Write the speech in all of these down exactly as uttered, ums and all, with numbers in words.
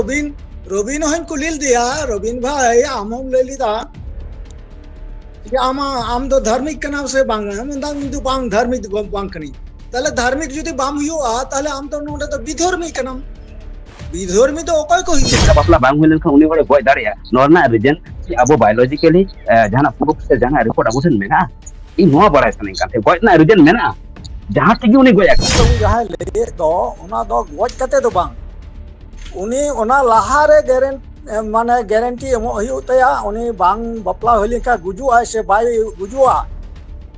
ᱨᱚᱵᱤᱱ, ᱨᱚᱵᱤᱱ ᱦᱚᱸᱧ ᱠᱩᱞᱤ ᱞᱮᱫᱮᱭᱟ, "ᱨᱚᱵᱤᱱ ᱵᱷᱟᱭ, ᱟᱢ ᱦᱚᱸᱢ ᱞᱟᱹᱭ ᱞᱮᱫᱟ ᱡᱮ ᱟᱢ, ᱟᱢ ᱫᱚ ᱫᱷᱟᱨᱢᱤᱠ ᱠᱟᱱᱟᱢ ᱥᱮ ᱵᱟᱝ?" ᱢᱮᱱᱫᱟ, "ᱤᱧ ᱫᱚ ᱵᱟᱝ, ᱫᱷᱟᱨᱢᱤᱠ ᱫᱚ ᱵᱟᱝ ᱠᱟᱹᱱᱟᱹᱧ᱾" ᱛᱟᱦᱞᱮ ᱫᱷᱟᱨᱢᱤᱠ ᱡᱩᱫᱤ ᱵᱟᱢ ᱦᱩᱭᱩᱜᱼᱟ, ᱛᱟᱦᱞᱮ ᱟᱢ ᱫᱚ ᱱᱚᱰᱮ ᱫᱚ ᱵᱤᱫᱷᱚᱨᱢᱤ ᱠᱟᱱᱟᱢ᱾ ᱵᱤᱫᱷᱚᱨᱢᱤ ᱫᱚ ᱚᱠᱚᱭ ᱠᱚ ᱦᱩᱭᱩᱜᱼᱟ? ᱵᱟᱯᱞᱟ ᱵᱟᱝ ᱦᱩᱭ ᱞᱮᱱᱠᱷᱟᱱ ᱩᱱᱤ ᱦᱚᱲᱮ ᱜᱚᱡ ᱫᱟᱲᱮᱭᱟᱜᱼᱟ, ᱱᱚᱣᱟ ᱨᱮᱱᱟᱜ reason ᱪᱮᱫ? ᱟᱵᱚ biologically, ᱮ, ᱡᱟᱦᱟᱱᱟᱜ proof ᱥᱮ ᱡᱟᱦᱟᱱᱟᱜ report ᱟᱵᱚ ᱴᱷᱮᱱ ᱢᱮᱱᱟᱜᱼᱟ? ᱤᱧ ᱱᱚᱣᱟ ᱵᱟᱲᱟᱭ ᱥᱟᱱᱟᱧ ᱠᱟᱱ ᱛᱟᱦᱮᱸᱫ, ᱜᱚᱡ ᱨᱮᱱᱟᱜ reason ᱢᱮᱱᱟᱜᱼᱟ? ᱡᱟᱦᱟᱸ ᱛᱮᱜᱮ ᱩᱱᱤ ᱜᱚᱡ ᱟᱠᱟᱱ᱾ ᱩᱱᱤ ᱡᱟᱦᱟᱸᱭ ᱞᱟᱹᱭᱮᱫ ᱫᱚ, ᱚᱱᱟ ᱫᱚ ᱜᱚᱡ ᱠᱟᱛᱮ ᱫᱚ ᱵᱟᱝ, ᱩᱱᱤ ᱚᱱᱟ ᱞᱟᱦᱟᱨᱮ guarant-, ᱢᱟᱱᱮ guarantee ᱮᱢᱚᱜ ᱦᱩᱭᱩᱜ ᱛᱟᱭᱟ, ᱩᱱᱤ ᱵᱟᱝ ᱵᱟᱯᱞᱟ ᱦᱩᱭ ᱞᱮᱱᱠᱷᱟᱱ ᱜᱩᱡᱩᱜ ᱟᱭ ᱥᱮ ᱵᱟᱭ ᱜᱩᱡᱩᱜᱼᱟ,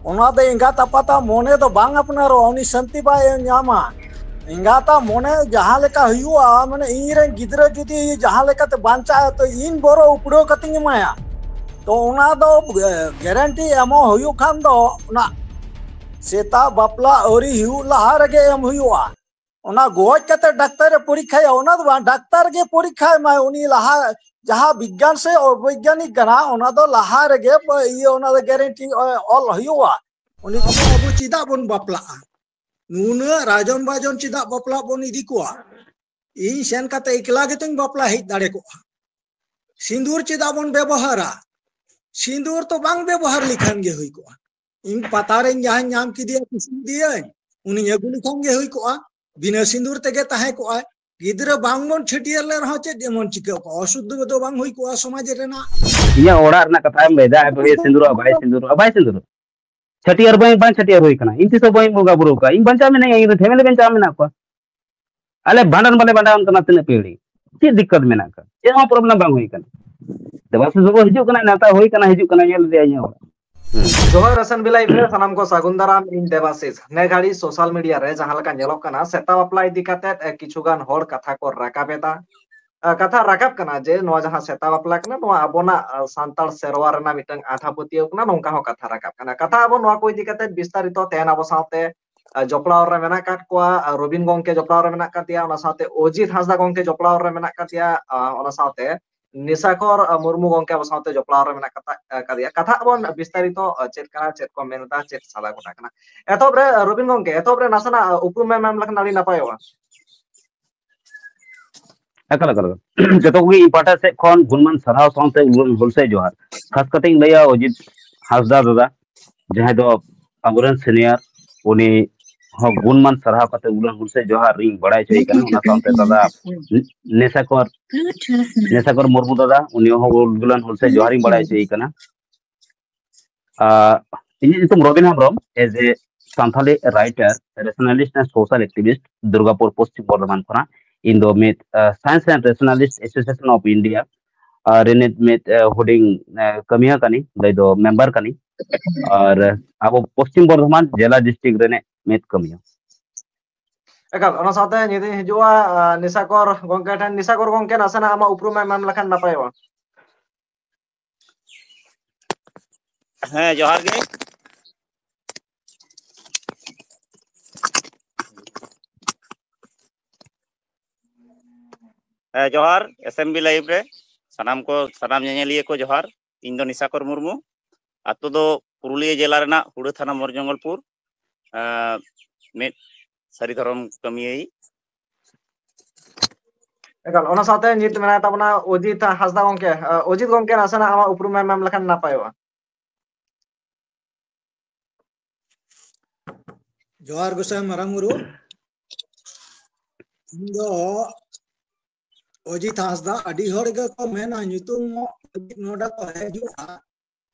ᱚᱱᱟ ᱫᱚ ᱮᱸᱜᱟᱛ ᱟᱯᱟᱛᱟᱜ ᱢᱚᱱᱮ ᱫᱚ ᱵᱟᱝ ᱟᱯᱱᱟᱨᱚᱜᱼᱟ, ᱩᱱᱤ ᱥᱟᱱᱛᱤ ᱵᱟᱭ ᱧᱟᱢᱟ᱾ ᱮᱸᱜᱟᱛᱟᱜ ᱢᱚᱱᱮ ᱡᱟᱦᱟᱸ ᱞᱮᱠᱟ ᱦᱩᱭᱩᱜᱼᱟ, ᱢᱟᱱᱮ ᱤᱧ ᱨᱮᱱ ᱜᱤᱫᱽᱨᱟᱹ ᱡᱩᱫᱤ ᱡᱟᱦᱟᱸ ᱞᱮᱠᱟᱛᱮ ᱵᱟᱧᱪᱟᱜᱼᱟ, ᱛᱚ ᱤᱧ ᱵᱚᱨᱚ ᱩᱯᱲᱟᱹᱣ ᱠᱟᱛᱮᱧ ᱮᱢᱟᱭᱟ᱾ ᱛᱚ ᱚᱱᱟ ᱫᱚ, ᱮ, guarantee ᱮᱢᱚᱜ ᱦᱩᱭᱩᱜ ᱠᱷᱟᱱ ᱫᱚ ᱚᱱᱟ ᱥᱮᱛᱟᱜ ᱵᱟᱯᱞᱟ ᱟᱹᱣᱨᱤ ᱦᱩᱭᱩᱜ ᱞᱟᱦᱟ ᱨᱮᱜᱮ ᱮᱢ ᱦᱩᱭᱩᱜᱼᱟ᱾ ᱚᱱᱟ ᱜᱚᱡ ᱠᱟᱛᱮ ᱰᱟᱠᱛᱟᱨ ᱮ ᱯᱚᱨᱤᱠᱠᱷᱟᱭᱟ, ᱚᱱᱟ ᱫᱚ ᱵᱟᱝ, ᱰᱟᱠᱛᱟᱨ ᱜᱮ ᱯᱚᱨᱤᱠᱠᱷᱟᱭ ᱢᱟᱭ, ᱩᱱᱤ ᱞᱟᱦᱟ ᱡᱟᱦᱟᱸ ᱵᱤᱜᱽᱜᱟᱱ ᱥᱮ ᱚᱵᱳᱭᱜᱽᱜᱟᱱᱤᱠ ᱠᱟᱱᱟ, ᱚᱱᱟ ᱫᱚ ᱞᱟᱦᱟ ᱨᱮᱜᱮ ᱵ-, ᱤᱭᱟᱹ, ᱚᱱᱟ ᱫᱚ guarantee ᱚ-, ᱚᱞ ᱦᱩᱭᱩᱜᱼᱟ᱾ ᱩᱱᱤ ᱟᱵᱚ, ᱟᱵᱚ ᱪᱮᱫᱟᱜ ᱵᱚᱱ ᱵᱟᱯᱞᱟᱜᱼᱟ? ᱱᱩᱱᱟᱹᱜ ᱨᱟᱡᱚᱱ ᱵᱟᱡᱚᱱ ᱪᱮᱫᱟᱜ ᱵᱟᱯᱞᱟ ᱵᱚᱱ ᱤᱫᱤ ᱠᱚᱣᱟ? ᱤᱧ ᱥᱮᱱ ᱠᱟᱛᱮ ᱮᱠᱞᱟ ᱜᱮᱛᱚᱧ ᱵᱟᱯᱞᱟ ᱦᱮᱡ ᱫᱟᱲᱮ ᱠᱚᱜᱼᱟ᱾ ᱥᱤᱸᱫᱩᱨ ᱪᱮᱫᱟᱜ ᱵᱚᱱ ᱵᱮᱵᱚᱦᱟᱨᱟ? ᱥᱤᱸᱫᱩᱨ ᱛᱚ ᱵᱟᱝ ᱵᱮᱵᱚᱦᱟᱨ ᱞᱮᱠᱷᱟᱱ ᱜᱮ ᱦᱩᱭ ᱠᱚᱜᱼᱟ᱾ ᱤᱧ ᱯᱟᱛᱟ ᱨᱮᱧ ᱡᱟᱦᱟᱸᱧ ᱧᱟᱢ ᱠᱮᱫᱮᱭᱟ, ᱠᱩᱥᱤ ᱠᱮᱫᱮᱭᱟᱹᱧ, ᱩᱱᱤᱧ ᱟᱹᱜᱩ ᱞᱮᱠᱷᱟᱱ ᱜᱮ ᱦᱩᱭ ᱠᱚᱜᱼᱟ, ᱵᱤᱱᱟᱹ ᱥᱤᱸᱫᱩᱨ ᱛᱮᱜᱮ ᱛᱟᱦᱮᱸ ᱠᱚᱜᱼᱟᱭ᱾ ᱜᱤᱫᱽᱨᱟᱹ ᱵᱟᱝ ᱵᱚᱱ ᱪᱷᱟᱹᱴᱭᱟᱹᱨ ᱞᱮ ᱨᱮᱦᱚᱸ ᱪᱮᱫ ᱮᱢᱚᱱ ᱪᱤᱠᱟᱹ ᱠᱚᱜᱼᱟ? ᱚᱥᱩᱫᱷ ᱫᱚ ᱵᱟᱝ ᱦᱩᱭ ᱠᱚᱜᱼᱟ ᱥᱚᱢᱟᱡᱽ ᱨᱮᱱᱟᱜ᱾ ᱤᱧᱟᱹᱜ ᱚᱲᱟᱜ ᱨᱮᱱᱟᱜ ᱠᱟᱛᱷᱟᱢ ᱞᱟᱹᱭᱫᱟ, ᱟᱫᱚ ᱮ ᱥᱤᱸᱫᱩᱨᱚᱜᱼᱟ, ᱵᱟᱭ ᱥᱤᱸᱫᱩᱨᱚᱜᱼᱟ, ᱵᱟᱭ ᱥᱤᱸᱫᱩᱨᱚᱜᱼᱟ᱾ ᱪᱷᱟᱹᱴᱭᱟᱹᱨ ᱵᱟᱹᱧ, ᱵᱟᱝ ᱪᱷᱟᱹᱴᱭᱟᱹᱨ ᱦᱩᱭ ᱠᱟᱱᱟ, ᱤᱧ ᱛᱤᱥ ᱦᱚᱸ ᱵᱟᱹᱧ ᱵᱚᱸᱜᱟ ᱵᱩᱨᱩ ᱠᱟᱜᱼᱟ, ᱤᱧ ᱵᱟᱧᱪᱟᱣ ᱢᱮᱱᱟᱹᱧᱟ, ᱤᱧ ᱨᱮᱱ family ᱵᱟᱧᱪᱟᱣ ᱢᱮᱱᱟᱜ ᱠᱚᱣᱟ᱾ ᱟᱞᱮ ᱵᱷᱟᱸᱰᱟᱱ ᱵᱟᱞᱮ ᱵᱷᱟᱸᱰᱟᱱ ᱠᱟᱱᱟ, ᱛᱤᱱᱟᱹᱜ ᱯᱤᱲᱦᱤ, ᱪᱮᱫ ᱫᱤᱠᱠᱟᱛ ᱢᱮᱱᱟᱜ ᱠᱟᱜ? ᱪᱮᱫ ᱦᱚᱸ problem ᱵᱟᱝ ᱦᱩᱭ ᱠᱟᱱᱟ᱾ ᱫᱮᱵᱟᱥᱤᱥ ᱵᱟᱵᱩ ᱦᱤᱡᱩᱜ ᱠᱟᱱᱟ, ᱱᱮᱣᱛᱟ ᱦᱩᱭ ᱠᱟᱱᱟ, ᱦᱤᱡᱩᱜ ᱠᱟᱱᱟ, ᱧᱮᱞ ᱤᱫᱤᱭᱟ ᱤᱧᱟᱹᱜ ᱚᱲᱟᱜ᱾ ᱦᱩᱸ᱾ ᱡᱚᱦᱟᱨ S N B Live ᱨᱮ ᱥᱟᱱᱟᱢ ᱠᱚ ᱥᱟᱹᱜᱩᱱ ᱫᱟᱨᱟᱢ, ᱤᱧ ᱫᱮᱵᱟᱥᱤᱥ᱾ ᱱᱮ ᱜᱷᱟᱹᱲᱤ social media ᱨᱮ ᱡᱟᱦᱟᱸ ᱞᱮᱠᱟ ᱧᱮᱞᱚᱜ ᱠᱟᱱᱟ, ᱥᱮᱛᱟ ᱵᱟᱯᱞᱟ ᱤᱫᱤ ᱠᱟᱛᱮ, ᱮ, ᱠᱤᱪᱷᱩ ᱜᱟᱱ ᱦᱚᱲ ᱠᱟᱛᱷᱟ ᱠᱚ ᱨᱟᱠᱟᱵ ᱮᱫᱟ᱾ ᱟ, ᱠᱟᱛᱷᱟ ᱨᱟᱠᱟᱵ ᱠᱟᱱᱟ ᱡᱮ ᱱᱚᱣᱟ ᱡᱟᱦᱟᱸ ᱥᱮᱛᱟ ᱵᱟᱯᱞᱟ ᱠᱟᱱᱟ, ᱱᱚᱣᱟ ᱟᱵᱚᱱᱟᱜ, ᱟ, ᱥᱟᱱᱛᱟᱲ ᱥᱮᱨᱣᱟ ᱨᱮᱱᱟᱜ ᱢᱤᱫᱴᱟᱝ ᱟᱸᱫᱷᱟ ᱯᱟᱹᱛᱭᱟᱹᱣ ᱠᱟᱱᱟ, ᱱᱚᱝᱠᱟ ᱦᱚᱸ ᱠᱟᱛᱷᱟ ᱨᱟᱠᱟᱵ ᱠᱟᱱᱟ᱾ ᱠᱟᱛᱷᱟ ᱟᱵᱚ ᱱᱚᱣᱟ ᱠᱚ ᱤᱫᱤ ᱠᱟᱛᱮ ᱵᱤᱥᱛᱟᱨᱤᱛᱚ ᱛᱮᱦᱮᱧ ᱟᱵᱚ ᱥᱟᱶᱛᱮ, ᱟ, ᱡᱚᱯᱲᱟᱣ ᱨᱮ ᱢᱮᱱᱟᱜ ᱟᱠᱟᱫ ᱠᱚᱣᱟ, ᱟ, ᱨᱚᱵᱤᱱ ᱜᱚᱝᱠᱮ ᱡᱚᱯᱲᱟᱣ ᱨᱮ ᱢᱮᱱᱟᱜ ᱟᱠᱟᱫᱮᱭᱟ, ᱚᱱᱟ ᱥᱟᱶᱛᱮ ᱚᱡᱤᱛ ᱦᱟᱸᱥᱫᱟ ᱜᱚᱝᱠᱮ ᱡᱚᱯᱲᱟᱣ ᱨᱮ ᱢᱮᱱᱟᱜ ᱟᱠᱟᱫᱮᱭᱟ, ᱟ, ᱚᱱᱟ ᱥᱟᱶᱛᱮ ᱱᱤᱥᱟᱠᱚᱨ, ᱟ, ᱢᱩᱨᱢᱩ ᱜᱚᱝᱠᱮ ᱟᱵᱚ ᱥᱟᱶᱛᱮ ᱡᱚᱯᱲᱟᱣ ᱨᱮ ᱢᱮᱱᱟᱜ ᱠᱟᱛᱟ-, ᱟ, ᱟᱠᱟᱫᱮᱭᱟ᱾ ᱠᱟᱛᱷᱟ ᱟᱵᱚᱱ ᱵᱤᱥᱛᱟᱨᱤᱛᱚ, ᱟ, ᱪᱮᱫ ᱠᱟᱱᱟ, ᱪᱮᱫ ᱠᱚ ᱢᱮᱱ ᱮᱫᱟ, ᱪᱮᱫ ᱥᱟᱞᱟ ᱜᱚᱴᱟ ᱠᱟᱱᱟ᱾ ᱮᱛᱚᱦᱚᱵ ᱨᱮ, ᱟ, ᱨᱚᱵᱤᱱ ᱜᱚᱝᱠᱮ, ᱮᱛᱚᱦᱚᱵ ᱨᱮ ᱱᱟᱥᱮᱱᱟᱜ, ᱟ, ᱩᱯᱨᱩᱢ ᱮᱢ ᱮᱢ ᱞᱮᱠᱷᱟᱱ ᱟᱹᱰᱤ ᱱᱟᱯᱟᱭᱚᱜᱼᱟ᱾ ᱮᱠᱟᱞ, ᱮᱠᱟᱞ, ᱮᱠᱟᱞ᱾ ᱡᱚᱛᱚ ᱠᱚᱜᱮ ᱤᱧ ᱯᱟᱦᱴᱟ ᱥᱮᱫ ᱠᱷᱚᱱ ᱜᱩᱱᱢᱟᱱ ᱥᱟᱨᱦᱟᱣ ᱥᱟᱶᱛᱮ ᱩᱞ ᱦᱩᱞᱥᱟᱹᱭ ᱡᱚᱦᱟᱨ᱾ ᱠᱷᱟᱥ ᱠᱟᱛᱮ ᱤᱧ ᱞᱟᱹᱭᱟ ᱚᱡᱤᱛ ᱦᱟᱸᱥᱫᱟ ᱫᱟᱫᱟ, ᱡᱟᱦᱟᱸᱭ ᱫᱚ ᱟᱵᱚᱨᱮᱱ ᱥᱤᱱᱤᱭᱟᱨ, ᱩᱱᱤ ᱦᱚᱸ ᱜᱩᱱᱢᱟᱱ ᱥᱟᱨᱦᱟᱣ ᱠᱟᱛᱮ ᱩᱞ ᱦᱩᱞᱥᱟᱹᱭ ᱡᱚᱦᱟᱨ ᱤᱧ ᱵᱟᱲᱟᱭ ᱦᱚᱪᱚᱭᱮ ᱠᱟᱱᱟ᱾ ᱚᱱᱟ ᱥᱟᱶᱛᱮ ᱫᱟᱫᱟ ᱱᱮᱥᱟᱠᱚᱨ, ᱱᱮᱥᱟᱠᱚᱨ ᱢᱩᱨᱢᱩ ᱫᱟᱫᱟ, ᱩᱱᱤ ᱦᱚᱸ ᱩᱞ ᱦᱩᱞᱥᱟᱹᱭ ᱡᱚᱦᱟᱨ ᱤᱧ ᱵᱟᱲᱟᱭ ᱦᱚᱪᱚᱭᱮ ᱠᱟᱱᱟ᱾ ᱟᱨ ᱤᱧᱟᱹᱜ ᱧᱩᱛᱩᱢ Robin Hembrom, as a Santali writer, rationalist and social activist, Durgapur, Paschim Bardhaman ᱠᱷᱚᱱᱟᱜ᱾ ᱤᱧ ᱫᱚ ᱢᱤᱫ, ᱟᱸ, Science and Rationalist Association of India, ᱟᱨ ᱨᱤᱱᱤᱡ ᱢᱤᱫ, ᱟᱸ, ᱦᱩᱰᱤᱧ, ᱟᱸ, ᱠᱟᱹᱢᱤᱭᱟᱹ ᱠᱟᱹᱱᱟᱹᱧ, ᱞᱟᱹᱭ ᱫᱚ ᱢᱮᱢᱵᱟᱨ ᱠᱟᱹᱱᱟᱹᱧ᱾ ᱟᱨ ᱟᱵᱚ ᱯᱚᱥᱪᱤᱢ ᱵᱚᱨᱫᱷᱚᱢᱟᱱ ᱡᱮᱞᱟ ᱰᱤᱥᱴᱨᱤᱠᱴ ᱨᱤᱱᱤᱡ ᱢᱤᱫ ᱠᱟᱹᱢᱤᱭᱟᱹ᱾ ᱮᱠᱟᱞ, ᱚᱱᱟ ᱥᱟᱶᱛᱮ ᱧᱤᱫᱟᱹᱧ ᱦᱤᱡᱩᱜᱼᱟ, ᱟᱸ, ᱱᱤᱥᱟᱠᱚᱨ ᱜᱚᱝᱠᱮ ᱴᱷᱮᱱ᱾ ᱱᱤᱥᱟᱠᱚᱨ ᱜᱚᱝᱠᱮ, ᱱᱟᱥᱮᱱᱟᱜ ᱟᱢᱟᱜ ᱩᱯᱨᱩᱢ ᱮᱢ ᱮᱢ ᱞᱮᱠᱷᱟᱱ ᱱᱟᱯᱟᱭᱚᱜᱼᱟ᱾ ᱦᱮᱸ, ᱡᱚᱦᱟᱨ ᱜᱮ᱾ ᱦᱮᱸ, ᱡᱚᱦᱟᱨ, S M B live ᱨᱮ ᱥᱟᱱᱟᱢ ᱠᱚ, ᱥᱟᱱᱟᱢ ᱧᱮᱧᱮᱞᱤᱭᱟᱹ ᱠᱚ ᱡᱚᱦᱟᱨ᱾ ᱤᱧ ᱫᱚ ᱱᱤᱥᱟᱠᱚᱨ ᱢᱩᱨᱢᱩ, ᱟᱛᱳ ᱫᱚ ᱯᱩᱨᱩᱞᱤᱭᱟᱹ ᱡᱮᱞᱟ ᱨᱮᱱᱟᱜ ᱦᱩᱲᱟᱹ ᱛᱷᱟᱱᱟ ᱢᱚᱨᱡᱚᱝᱜᱚᱞᱯᱩᱨ, ᱟᱸ, ᱢᱤᱫ ᱥᱟᱹᱨᱤ ᱫᱷᱚᱨᱚᱢ ᱠᱟᱹᱢᱤᱭᱟᱹᱧ᱾ ᱮᱠᱟᱞ, ᱚᱱᱟ ᱥᱟᱶᱛᱮ ᱱᱤᱛ ᱢᱮᱱᱟᱭ ᱛᱟᱵᱚᱱᱟ ᱚᱡᱤᱛ ᱦᱟᱸᱥᱫᱟ ᱜᱚᱝᱠᱮ᱾ ᱟᱸ, ᱚᱡᱤᱛ ᱜᱚᱝᱠᱮ, ᱱᱟᱥᱮᱱᱟᱜ ᱟᱢᱟᱜ ᱩᱯᱨᱩᱢ ᱮᱢ ᱮᱢ ᱞᱮᱠᱷᱟᱱ ᱱᱟᱯᱟᱭᱚᱜᱼᱟ᱾ ᱡᱚᱦᱟᱨ ᱜᱚᱸᱥᱟᱭ ᱢᱟᱨᱟᱝ ᱵᱩᱨᱩ᱾ ᱤᱧ ᱫᱚ ᱚᱡᱤᱛ ᱦᱟᱸᱥᱫᱟ᱾ ᱟᱹᱰᱤ ᱦᱚᱲ ᱜᱮᱠᱚ ᱢᱮᱱᱟ, ᱧᱩᱛᱩᱢ ᱱᱚᱰᱮ ᱠᱚ ᱦᱤᱡᱩᱜᱼᱟ,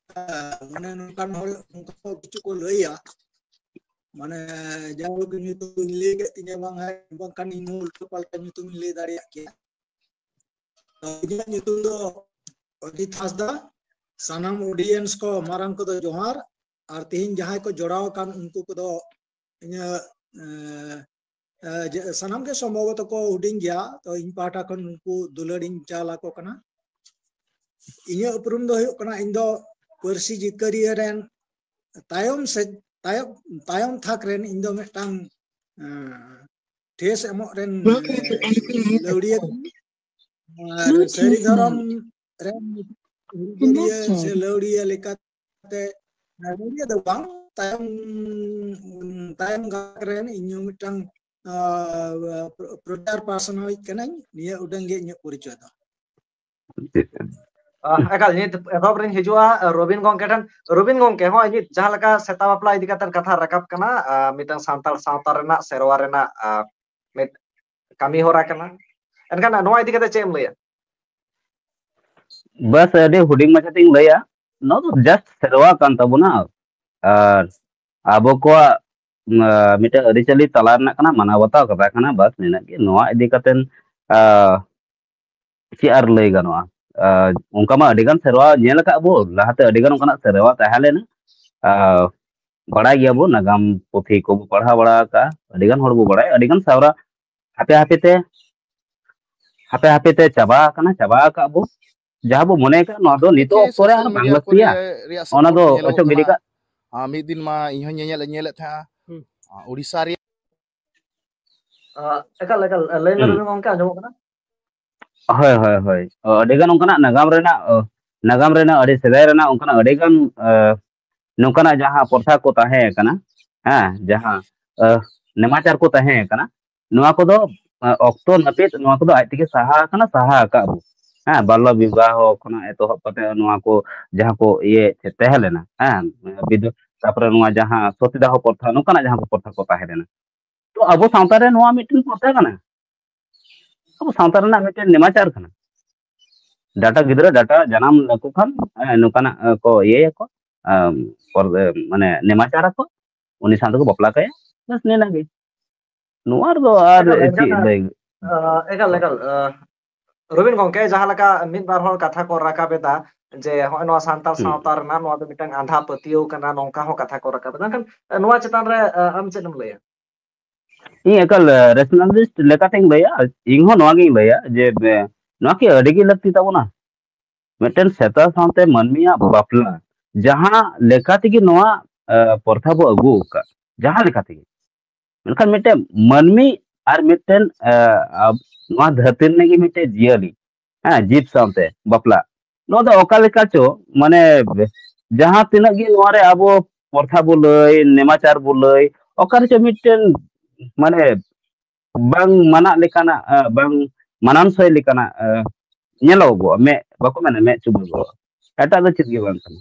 ᱢᱟᱱᱮ ᱱᱚᱝᱠᱟᱱ ᱦᱚᱲ ᱚᱱᱠᱟ ᱠᱚ ᱠᱤᱪᱷᱩ ᱠᱚ ᱞᱟᱹᱭᱟ, ᱢᱟᱱᱮ ᱡᱟᱭᱦᱳᱠ ᱧᱩᱛᱩᱢ ᱤᱧ ᱞᱟᱹᱭ ᱠᱮᱫ ᱛᱤᱧᱟ, ᱵᱟᱝ, ᱵᱟᱝᱠᱷᱟᱱ ᱤᱧ ᱦᱚᱸ ᱩᱞᱴᱟᱹ ᱯᱟᱞᱴᱟ ᱧᱩᱛᱩᱢ ᱤᱧ ᱞᱟᱹᱭ ᱫᱟᱲᱮᱭᱟᱜ ᱠᱮᱭᱟ᱾ ᱛᱚ, ᱤᱧᱟᱹᱜ ᱧᱩᱛᱩᱢ ᱫᱚ ᱚᱡᱤᱛ ᱦᱟᱸᱥᱫᱟ᱾ ᱥᱟᱱᱟᱢ audience ᱠᱚ ᱢᱟᱨᱟᱝ ᱠᱚᱫᱚ ᱡᱚᱦᱟᱨ, ᱟᱨ ᱛᱮᱦᱮᱧ ᱡᱟᱦᱟᱸᱭ ᱠᱚ ᱡᱚᱲᱟᱣ ᱟᱠᱟᱱ ᱩᱱᱠᱩ ᱠᱚᱫᱚ ᱤᱧᱟᱹᱜ, ᱮ, ᱮ, ᱡᱮ, ᱥᱟᱱᱟᱢ ᱜᱮ ᱥᱚᱢᱵᱷᱚᱵᱚᱛᱚ ᱠᱚ ᱦᱩᱰᱤᱧ ᱜᱮᱭᱟ, ᱛᱚ ᱤᱧ ᱯᱟᱦᱴᱟ ᱠᱷᱚᱱ ᱩᱱᱠᱩ ᱫᱩᱞᱟᱹᱲ ᱤᱧ ᱪᱟᱞ ᱟᱠᱚ ᱠᱟᱱᱟ᱾ ᱤᱧᱟᱹᱜ ᱩᱯᱨᱩᱢ ᱫᱚ ᱦᱩᱭᱩᱜ ᱠᱟᱱᱟ, ᱤᱧ ᱫᱚ ᱯᱟᱹᱨᱥᱤ ᱡᱤᱛᱠᱟᱹᱨᱤᱭᱟᱹ ᱨᱮᱱ ᱛᱟᱭᱚᱢ ᱥᱮᱫ, ᱛᱟᱭᱚᱢ, ᱛᱟᱭᱚᱢ ᱛᱷᱟᱠ ᱨᱮᱱ ᱤᱧ ᱫᱚ ᱢᱤᱫᱴᱟᱝ, ᱮ, ᱴᱷᱮᱥ ᱮᱢᱚᱜ ᱨᱮᱱ, ᱮ, ᱞᱟᱹᱣᱲᱤᱭᱟᱹ ᱠᱟᱱᱟᱹᱧ᱾ ᱟᱨ ᱥᱟᱹᱨᱤ ᱫᱷᱚᱨᱚᱢ ᱨᱮᱱ ᱦᱩᱞᱜᱟᱹᱨᱤᱭᱟᱹ ᱥᱮ ᱞᱟᱹᱣᱲᱤᱭᱟᱹ ᱞᱮᱠᱟᱛᱮ, ᱞᱟᱹᱣᱲᱤᱭᱟᱹ ᱫᱚ ᱵᱟᱝ, ᱛᱟᱭᱚᱢ, ᱛᱟᱭᱚᱢ ᱜᱟᱛᱟᱠ ᱨᱮᱱ ᱤᱧ ᱦᱚᱸ ᱢᱤᱫᱴᱟᱝ ᱟᱨ, ᱯᱨᱚ-, ᱯᱨᱚᱪᱟᱨ ᱯᱟᱨᱥᱚᱱ ᱦᱚᱸ ᱠᱟᱹᱱᱟᱹᱧ᱾ ᱱᱤᱭᱟᱹ ᱩᱰᱟᱹᱝ ᱜᱮ ᱤᱧᱟᱹᱜ ᱯᱚᱨᱤᱪᱚᱭ ᱫᱚ᱾ ᱟᱦ, ᱮᱠᱟᱞ, ᱱᱤᱛ ᱮᱛᱚᱦᱚᱵ ᱨᱤᱧ ᱦᱤᱡᱩᱜᱼᱟ, ᱟᱦ, ᱨᱚᱵᱤᱱ ᱜᱚᱝᱠᱮ ᱴᱷᱮᱱ᱾ ᱨᱚᱵᱤᱱ ᱜᱚᱝᱠᱮ, ᱦᱚᱸᱜᱼᱚᱭ ᱱᱤᱛ ᱡᱟᱦᱟᱸ ᱞᱮᱠᱟ ᱥᱮᱛᱟ ᱵᱟᱯᱞᱟ ᱤᱫᱤ ᱠᱟᱛᱮ ᱠᱟᱛᱷᱟ ᱨᱟᱠᱟᱵ ᱠᱟᱱᱟ, ᱟᱦ, ᱢᱤᱫᱴᱟᱝ ᱥᱟᱱᱛᱟᱲ ᱥᱟᱶᱛᱟ ᱨᱮᱱᱟᱜ, ᱥᱮᱨᱣᱟ ᱨᱮᱱᱟᱜ, ᱟᱦ, ᱢᱤᱫ ᱠᱟᱹᱢᱤ ᱦᱚᱨᱟ ᱠᱟᱱᱟ᱾ ᱮᱱᱠᱷᱟᱱ ᱱᱚᱣᱟ ᱤᱫᱤ ᱠᱟᱛᱮ ᱪᱮᱫ ᱮᱢ ᱞᱟᱹᱭᱟ? ᱵᱟᱥ, ᱟᱹᱰᱤ ᱦᱩᱰᱤᱧ ᱢᱟᱪᱷᱟ ᱛᱤᱧ ᱞᱟᱹᱭᱟ, ᱱᱚᱣᱟ ᱫᱚ just ᱥᱮᱨᱣᱟ ᱠᱟᱱ ᱛᱟᱵᱚᱱᱟ᱾ ᱟᱨ ᱟᱵᱚ ᱠᱚᱣᱟᱜ, ᱟᱸ, ᱢᱤᱫᱴᱮᱱ ᱟᱹᱨᱤᱪᱟᱹᱞᱤ ᱛᱟᱞᱟ ᱨᱮᱱᱟᱜ ᱠᱟᱱᱟ, ᱢᱟᱱᱟᱣ ᱵᱟᱛᱟᱣ ᱠᱟᱛᱷᱟ ᱠᱟᱱᱟ, ᱵᱟᱥ ᱱᱤᱱᱟᱹᱜ ᱜᱮ᱾ ᱱᱚᱣᱟ ᱤᱫᱤ ᱠᱟᱛᱮ, ᱟᱸ, ᱪᱮᱫ ᱟᱨ ᱞᱟᱹᱭ ᱜᱟᱱᱚᱜᱼᱟ? ᱟᱸ, ᱚᱱᱠᱟ ᱢᱟ ᱟᱹᱰᱤ ᱜᱟᱱ ᱥᱮᱨᱣᱟ ᱧᱮᱞ ᱟᱠᱟᱫ ᱵᱚ, ᱞᱟᱦᱟᱛᱮ ᱟᱹᱰᱤ ᱜᱟᱱ ᱚᱱᱠᱟᱱᱟᱜ ᱥᱮᱨᱣᱟ ᱛᱟᱦᱮᱸ ᱞᱮᱱᱟ᱾ ᱟᱸ, ᱵᱟᱲᱟᱭ ᱜᱮᱭᱟ ᱵᱚ, ᱱᱟᱜᱟᱢ ᱯᱩᱛᱷᱤ ᱠᱚᱵᱚ ᱯᱟᱲᱦᱟᱣ ᱵᱟᱲᱟ ᱟᱠᱟᱫᱼᱟ, ᱟᱹᱰᱤ ᱜᱟᱱ ᱦᱚᱲ ᱵᱚ ᱵᱟᱲᱟᱭᱟ, ᱟᱹᱰᱤ ᱜᱟᱱ ᱥᱮᱨᱣᱟ ᱦᱟᱯᱮ ᱦᱟᱯᱮ ᱛᱮ, ᱦᱟᱯᱮ ᱦᱟᱯᱮ ᱛᱮ ᱪᱟᱵᱟ ᱟᱠᱟᱱᱟ, ᱪᱟᱵᱟ ᱟᱠᱟᱫ ᱵᱚ᱾ ᱡᱟᱦᱟᱸ ᱵᱚ ᱢᱚᱱᱮ ᱠᱟᱜ, ᱱᱚᱣᱟ ᱫᱚ ᱱᱤᱛᱚᱜ ᱫᱮᱠᱷᱤ, ᱚᱠᱛᱚ ᱨᱮ social ᱟᱨ ᱵᱟᱝ media ᱠᱚᱨᱮ ᱞᱟᱹᱠᱛᱤᱭᱟ, ᱨᱮᱭᱟᱜ ᱚᱱᱟ support ᱫᱚ ᱠᱚ ᱧᱮᱞᱚᱜ ᱚᱪᱚᱜ ᱜᱤᱰᱤ ᱠᱟᱱᱟ᱾ ᱠᱟᱜ᱾ ᱟᱸ, ᱢᱤᱫ ᱫᱤᱱ ᱢᱟ ᱤᱧ ᱦᱚᱸᱧ ᱧᱮᱧᱮᱞ ᱧᱮᱞᱮᱫ ᱛᱟᱦᱮᱸᱜᱼᱟ᱾ ᱦᱩᱸ᱾ ᱟᱸ, ᱩᱲᱤᱥᱥᱟ ᱨᱮᱭᱟᱜ᱾ ᱟᱸ, ᱮᱠᱟᱞ, ᱮᱠᱟᱞ᱾ ᱞᱟᱹᱭ ᱢᱮ ᱦᱩᱸ᱾ ᱨᱚᱵᱤᱱ ᱜᱚᱝᱠᱮ, ᱟᱸᱡᱚᱢᱚᱜ ᱠᱟᱱᱟ? ᱦᱳᱭ, ᱦᱳᱭ, ᱦᱳᱭ᱾ ᱚ, ᱟᱹᱰᱤ ᱜᱟᱱ ᱚᱱᱠᱟᱱᱟᱜ ᱱᱟᱜᱟᱢ ᱨᱮᱱᱟᱜ, ᱚ, ᱱᱟᱜᱟᱢ ᱨᱮᱱᱟᱜ ᱟᱹᱰᱤ ᱥᱮᱫᱟᱭ ᱨᱮᱱᱟᱜ ᱚᱱᱠᱟᱱᱟᱜ ᱟᱹᱰᱤ ᱜᱟᱱ, ᱟᱸ, ᱱᱚᱝᱠᱟᱱᱟᱜ ᱡᱟᱦᱟᱸ ᱯᱨᱚᱛᱷᱟ ᱠᱚ ᱛᱟᱦᱮᱸ ᱠᱟᱱᱟ, ᱦᱮᱸ, ᱡᱟᱦᱟᱸ, ᱟᱸ, ᱱᱮᱢᱟᱪᱟᱨ ᱠᱚ ᱛᱟᱦᱮᱸ ᱠᱟᱱᱟ, ᱱᱚᱣᱟ ᱠᱚᱫᱚ, ᱟᱸ, ᱚᱠᱛᱚ ᱱᱟᱹᱯᱤᱛ ᱱᱚᱣᱟ ᱠᱚᱫᱚ ᱟᱡ ᱛᱮᱜᱮ ᱥᱟᱦᱟ ᱟᱠᱟᱱᱟ, ᱥᱟᱦᱟ ᱟᱠᱟᱫ ᱵᱚ᱾ ᱦᱮᱸ, ᱵᱟᱞᱞᱚ ᱵᱤᱵᱟᱦᱚ ᱠᱷᱚᱱᱟᱜ ᱮᱛᱚᱦᱚᱵ ᱠᱟᱛᱮ ᱱᱚᱣᱟ ᱠᱚ ᱡᱟᱦᱟᱸ ᱠᱚ ᱤᱭᱟᱹ ᱛᱟᱦᱮᱸ ᱞᱮᱱᱟ, ᱦᱮᱸ, ᱵᱤᱫᱩ-, ᱛᱟᱨᱯᱚᱨᱮ ᱱᱚᱣᱟ ᱡᱟᱦᱟᱸ ᱥᱚᱛᱤᱫᱟᱦᱚ ᱯᱨᱚᱛᱷᱟ, ᱱᱚᱝᱠᱟᱱᱟᱜ ᱡᱟᱦᱟᱸ ᱠᱚ ᱯᱨᱚᱛᱷᱟ ᱠᱚ ᱛᱟᱦᱮᱸ ᱞᱮᱱᱟ᱾ ᱛᱚ ᱟᱵᱚ ᱥᱟᱶᱛᱟ ᱨᱮ ᱱᱚᱣᱟ ᱢᱤᱫᱴᱮᱱ ᱯᱨᱚᱛᱷᱟ ᱠᱟᱱᱟ, ᱟᱵᱚ ᱥᱟᱶᱛᱟ ᱨᱮᱱᱟᱜ ᱢᱤᱫᱴᱮᱱ ᱱᱮᱢᱟᱪᱟᱨ ᱠᱟᱱᱟ᱾ ᱰᱟᱴᱟ ᱜᱤᱫᱽᱨᱟᱹ ᱰᱟᱴᱟ ᱡᱟᱱᱟᱢ ᱞᱮᱠᱚ ᱠᱷᱟᱱ, ᱦᱮᱸ, ᱱᱚᱝᱠᱟᱱᱟᱜ, ᱟᱸ, ᱠᱚ ᱤᱭᱟᱹᱭᱟᱠᱚ, ᱟᱸ, ᱯᱚᱨ-, ᱢᱟᱱᱮ ᱱᱮᱢᱟᱪᱟᱨ ᱟᱠᱚ, ᱩᱱᱤ ᱥᱟᱶ ᱛᱮᱠᱚ ᱵᱟᱯᱞᱟ ᱠᱟᱭᱟ, ᱵᱟᱥ ᱱᱤᱱᱟᱹᱜ ᱜᱮ᱾ ᱱᱚᱣᱟ ᱨᱮᱫᱚ ᱟᱨ ᱮᱠᱟᱞ, ᱪᱮᱫ ᱮᱱᱠᱷᱟᱱ, ᱞᱟᱹᱭ? ᱟᱸ, ᱮᱠᱟᱞ, ᱮᱠᱟᱞ, ᱟᱸ, ᱨᱚᱵᱤᱱ ᱜᱚᱝᱠᱮ, ᱡᱟᱦᱟᱸ ᱞᱮᱠᱟ ᱢᱤᱫ ᱵᱟᱨ ᱦᱚᱲ ᱠᱟᱛᱷᱟ ᱠᱚ ᱨᱟᱠᱟᱵ ᱮᱫᱟ ᱡᱮ ᱦᱚᱸᱜᱼᱚᱭ ᱱᱚᱣᱟ ᱥᱟᱱᱛᱟᱲ ᱦᱩᱸ᱾ ᱥᱟᱶᱛᱟ ᱨᱮᱱᱟᱜ ᱱᱚᱣᱟ ᱫᱚ ᱢᱤᱫᱴᱟᱝ ᱟᱸᱫᱷᱟ ᱯᱟᱹᱛᱭᱟᱹᱣ ᱠᱟᱱᱟ, ᱱᱚᱝᱠᱟ ᱦᱚᱸ ᱠᱟᱛᱷᱟ ᱠᱚ ᱨᱟᱠᱟᱵ ᱮᱫᱟ, ᱢᱮᱱᱠᱷᱟᱱ ᱱᱚᱣᱟ ᱪᱮᱛᱟᱱ ᱨᱮ, ᱟᱸ, ᱟᱢ ᱪᱮᱫ ᱮᱢ ᱞᱟᱹᱭᱟ? ᱤᱧ ᱮᱠᱟᱞ, ᱟᱸ, rationalist ᱞᱮᱠᱟᱛᱮᱧ ᱞᱟᱹᱭᱟ, ᱤᱧ ᱦᱚᱸ ᱱᱚᱣᱟ ᱜᱤᱧ ᱞᱟᱹᱭᱟ ᱡᱮ, ᱵᱮ-, ᱱᱚᱣᱟ ᱠᱤ ᱟᱹᱰᱤ ᱜᱮ ᱞᱟᱹᱠᱛᱤ ᱛᱟᱵᱚᱱᱟ? ᱢᱤᱫᱴᱮᱱ ᱥᱮᱛᱟ ᱥᱟᱶᱛᱮ ᱢᱟᱹᱱᱢᱤᱭᱟᱜ ᱵᱟᱯᱞᱟ, ᱡᱟᱦᱟᱸ ᱞᱮᱠᱟ ᱛᱮᱜᱮ ᱱᱚᱣᱟ, ᱟᱸ, ᱯᱨᱚᱛᱷᱟ ᱵᱚ ᱟᱹᱜᱩ ᱟᱠᱟᱫ, ᱡᱟᱦᱟᱸ ᱞᱮᱠᱟ ᱛᱮᱜᱮ, ᱢᱮᱱᱠᱷᱟᱱ ᱢᱤᱫᱴᱮᱱ ᱢᱟᱹᱱᱢᱤ ᱟᱨ ᱢᱤᱫᱴᱮᱱ, ᱟᱸ, ᱟᱵ-, ᱱᱚᱣᱟ ᱫᱷᱟᱹᱨᱛᱤ ᱨᱤᱱᱤᱡ ᱜᱮ ᱢᱤᱫᱴᱮᱱ ᱡᱤᱭᱟᱹᱞᱤ, ᱦᱮᱸ, ᱡᱤᱵᱽ ᱥᱟᱶᱛᱮ ᱵᱟᱯᱞᱟ, ᱱᱚᱣᱟ ᱫᱚ ᱚᱠᱟ ᱞᱮᱠᱟ ᱪᱚ, ᱢᱟᱱᱮ, ᱡᱟᱦᱟᱸ ᱛᱤᱱᱟᱹᱜ ᱜᱮ ᱱᱚᱣᱟ ᱨᱮ ᱟᱵᱚ ᱯᱨᱚᱛᱷᱟ ᱵᱚ ᱞᱟᱹᱭ, ᱱᱮᱢᱟᱪᱟᱨ ᱵᱚ ᱞᱟᱹᱭ, ᱚᱠᱟ ᱨᱮᱪᱚ ᱢᱤᱫᱴᱮᱱ, ᱢᱟᱱᱮ, ᱵᱟᱝ ᱢᱟᱱᱟᱜ ᱞᱮᱠᱟᱱᱟᱜ, ᱟᱸ, ᱵᱟᱝ ᱢᱟᱱᱟᱱ ᱥᱚᱭ ᱞᱮᱠᱟᱱᱟᱜ, ᱟᱸ, ᱧᱮᱞᱚᱜᱚᱜᱼᱟ, ᱢᱮᱫ ᱵᱟᱠᱚ ᱢᱮᱱᱟ ᱢᱮᱫ ᱪᱩᱵᱟᱹᱜᱚᱜᱼᱟ, ᱮᱴᱟᱜ ᱫᱚ ᱪᱮᱫ ᱜᱮ ᱵᱟᱝ ᱠᱟᱱᱟ᱾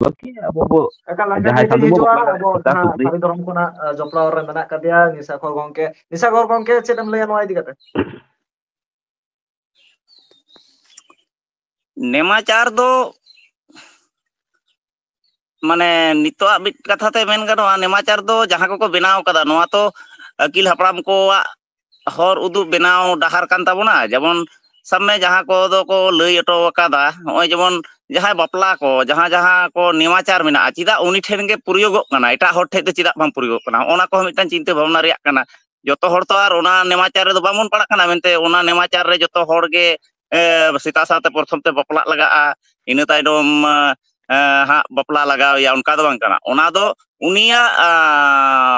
ᱵᱟᱹᱠᱤ ᱟᱵᱚ ᱵᱚ ᱮᱠᱟᱞ, ᱮᱠᱟᱞ, ᱡᱟᱦᱟᱸᱭ ᱟᱹᱰᱤ ᱥᱟᱫᱷᱩ ᱵᱚ ᱦᱤᱡᱩᱜᱼᱟ, ᱵᱟᱯᱞᱟ ᱨᱮ ᱟᱵᱚ ᱥᱟᱫᱟ ᱡᱟᱦᱟᱸ ᱥᱩᱠᱨᱤ ᱥᱟᱹᱨᱤ ᱫᱷᱚᱨᱚᱢ ᱠᱷᱚᱱᱟᱜ, ᱟᱸ, ᱡᱚᱯᱲᱟᱣ ᱨᱮ ᱢᱮᱱᱟᱜ ᱠᱟᱫᱮᱭᱟ ᱱᱤᱥᱟᱠᱚᱨ ᱜᱚᱝᱠᱮ᱾ ᱱᱤᱥᱟᱠᱚᱨ ᱜᱚᱝᱠᱮ, ᱪᱮᱫ ᱮᱢ ᱞᱟᱹᱭᱟ ᱱᱚᱣᱟ ᱤᱫᱤ ᱠᱟᱛᱮ? ᱱᱮᱢᱟᱪᱟᱨ ᱫᱚ, ᱢᱟᱱᱮ, ᱱᱤᱛᱚᱜᱟᱜ ᱢᱤᱫ ᱠᱟᱛᱷᱟ ᱛᱮ ᱢᱮᱱ ᱜᱟᱱᱚᱜᱼᱟ, ᱱᱮᱢᱟᱪᱟᱨ ᱫᱚ ᱡᱟᱦᱟᱸ ᱠᱚᱠᱚ ᱵᱮᱱᱟᱣ ᱠᱟᱫᱟ, ᱱᱚᱣᱟ ᱛᱚ ᱟᱹᱜᱤᱞ ᱦᱟᱯᱲᱟᱢ ᱠᱚᱣᱟᱜ ᱦᱚᱨ ᱩᱫᱩᱜ ᱵᱮᱱᱟᱣ ᱰᱟᱦᱟᱨ ᱠᱟᱱ ᱛᱟᱵᱚᱱᱟ᱾ ᱡᱮᱢᱚᱱ ᱥᱟᱵ ᱢᱮ, ᱡᱟᱦᱟᱸ ᱠᱚᱫᱚ ᱠᱚ ᱞᱟᱹᱭ ᱦᱚᱴᱚ ᱟᱠᱟᱫᱟ, ᱱᱚᱜᱼᱚᱭ ᱡᱮᱢᱚᱱ ᱡᱟᱦᱟᱸᱭ ᱵᱟᱯᱞᱟ ᱠᱚ, ᱡᱟᱦᱟᱸ ᱡᱟᱦᱟᱸ ᱠᱚ ᱱᱮᱢᱟᱪᱟᱨ ᱢᱮᱱᱟᱜᱼᱟ, ᱪᱮᱫᱟᱜ ᱩᱱᱤ ᱴᱷᱮᱱ ᱜᱮ ᱯᱨᱚᱭᱳᱜᱚᱜ ᱠᱟᱱᱟ, ᱮᱴᱟᱜ ᱦᱚᱲ ᱴᱷᱮᱱ ᱫᱚ ᱪᱮᱫᱟᱜ ᱵᱟᱝ ᱯᱨᱚᱭᱳᱜᱚᱜ ᱠᱟᱱᱟ? ᱚᱱᱟ ᱠᱚᱦᱚᱸ ᱢᱤᱫᱴᱟᱝ ᱪᱤᱱᱛᱟᱹ ᱵᱷᱟᱵᱽᱱᱟ ᱨᱮᱭᱟᱜ ᱠᱟᱱᱟ᱾ ᱡᱚᱛᱚ ᱦᱚᱲ ᱛᱚ ᱟᱨ ᱚᱱᱟ ᱱᱮᱢᱟᱪᱟᱨ ᱨᱮᱫᱚ ᱵᱟᱵᱚᱱ ᱯᱟᱲᱟᱜ ᱠᱟᱱᱟ, ᱢᱮᱱᱛᱮ ᱚᱱᱟ ᱱᱮᱢᱟᱪᱟᱨ ᱨᱮ ᱡᱚᱛᱚ ᱦᱚᱲ ᱜᱮ, ᱮ, ᱥᱮᱛᱟ ᱥᱟᱶᱛᱮ ᱯᱨᱚᱛᱷᱚᱢ ᱛᱮ ᱵᱟᱯᱞᱟᱜ ᱞᱟᱜᱟᱜᱼᱟ, ᱤᱱᱟᱹ ᱛᱟᱭᱱᱚᱢ, ᱮ, ᱦᱟᱸᱜ ᱵᱟᱯᱞᱟ ᱞᱟᱜᱟᱣ ᱮᱭᱟ, ᱚᱱᱠᱟ ᱫᱚ ᱵᱟᱝ ᱠᱟᱱᱟ᱾ ᱚᱱᱟ ᱫᱚ ᱩᱱᱤᱭᱟᱜ, ᱟ,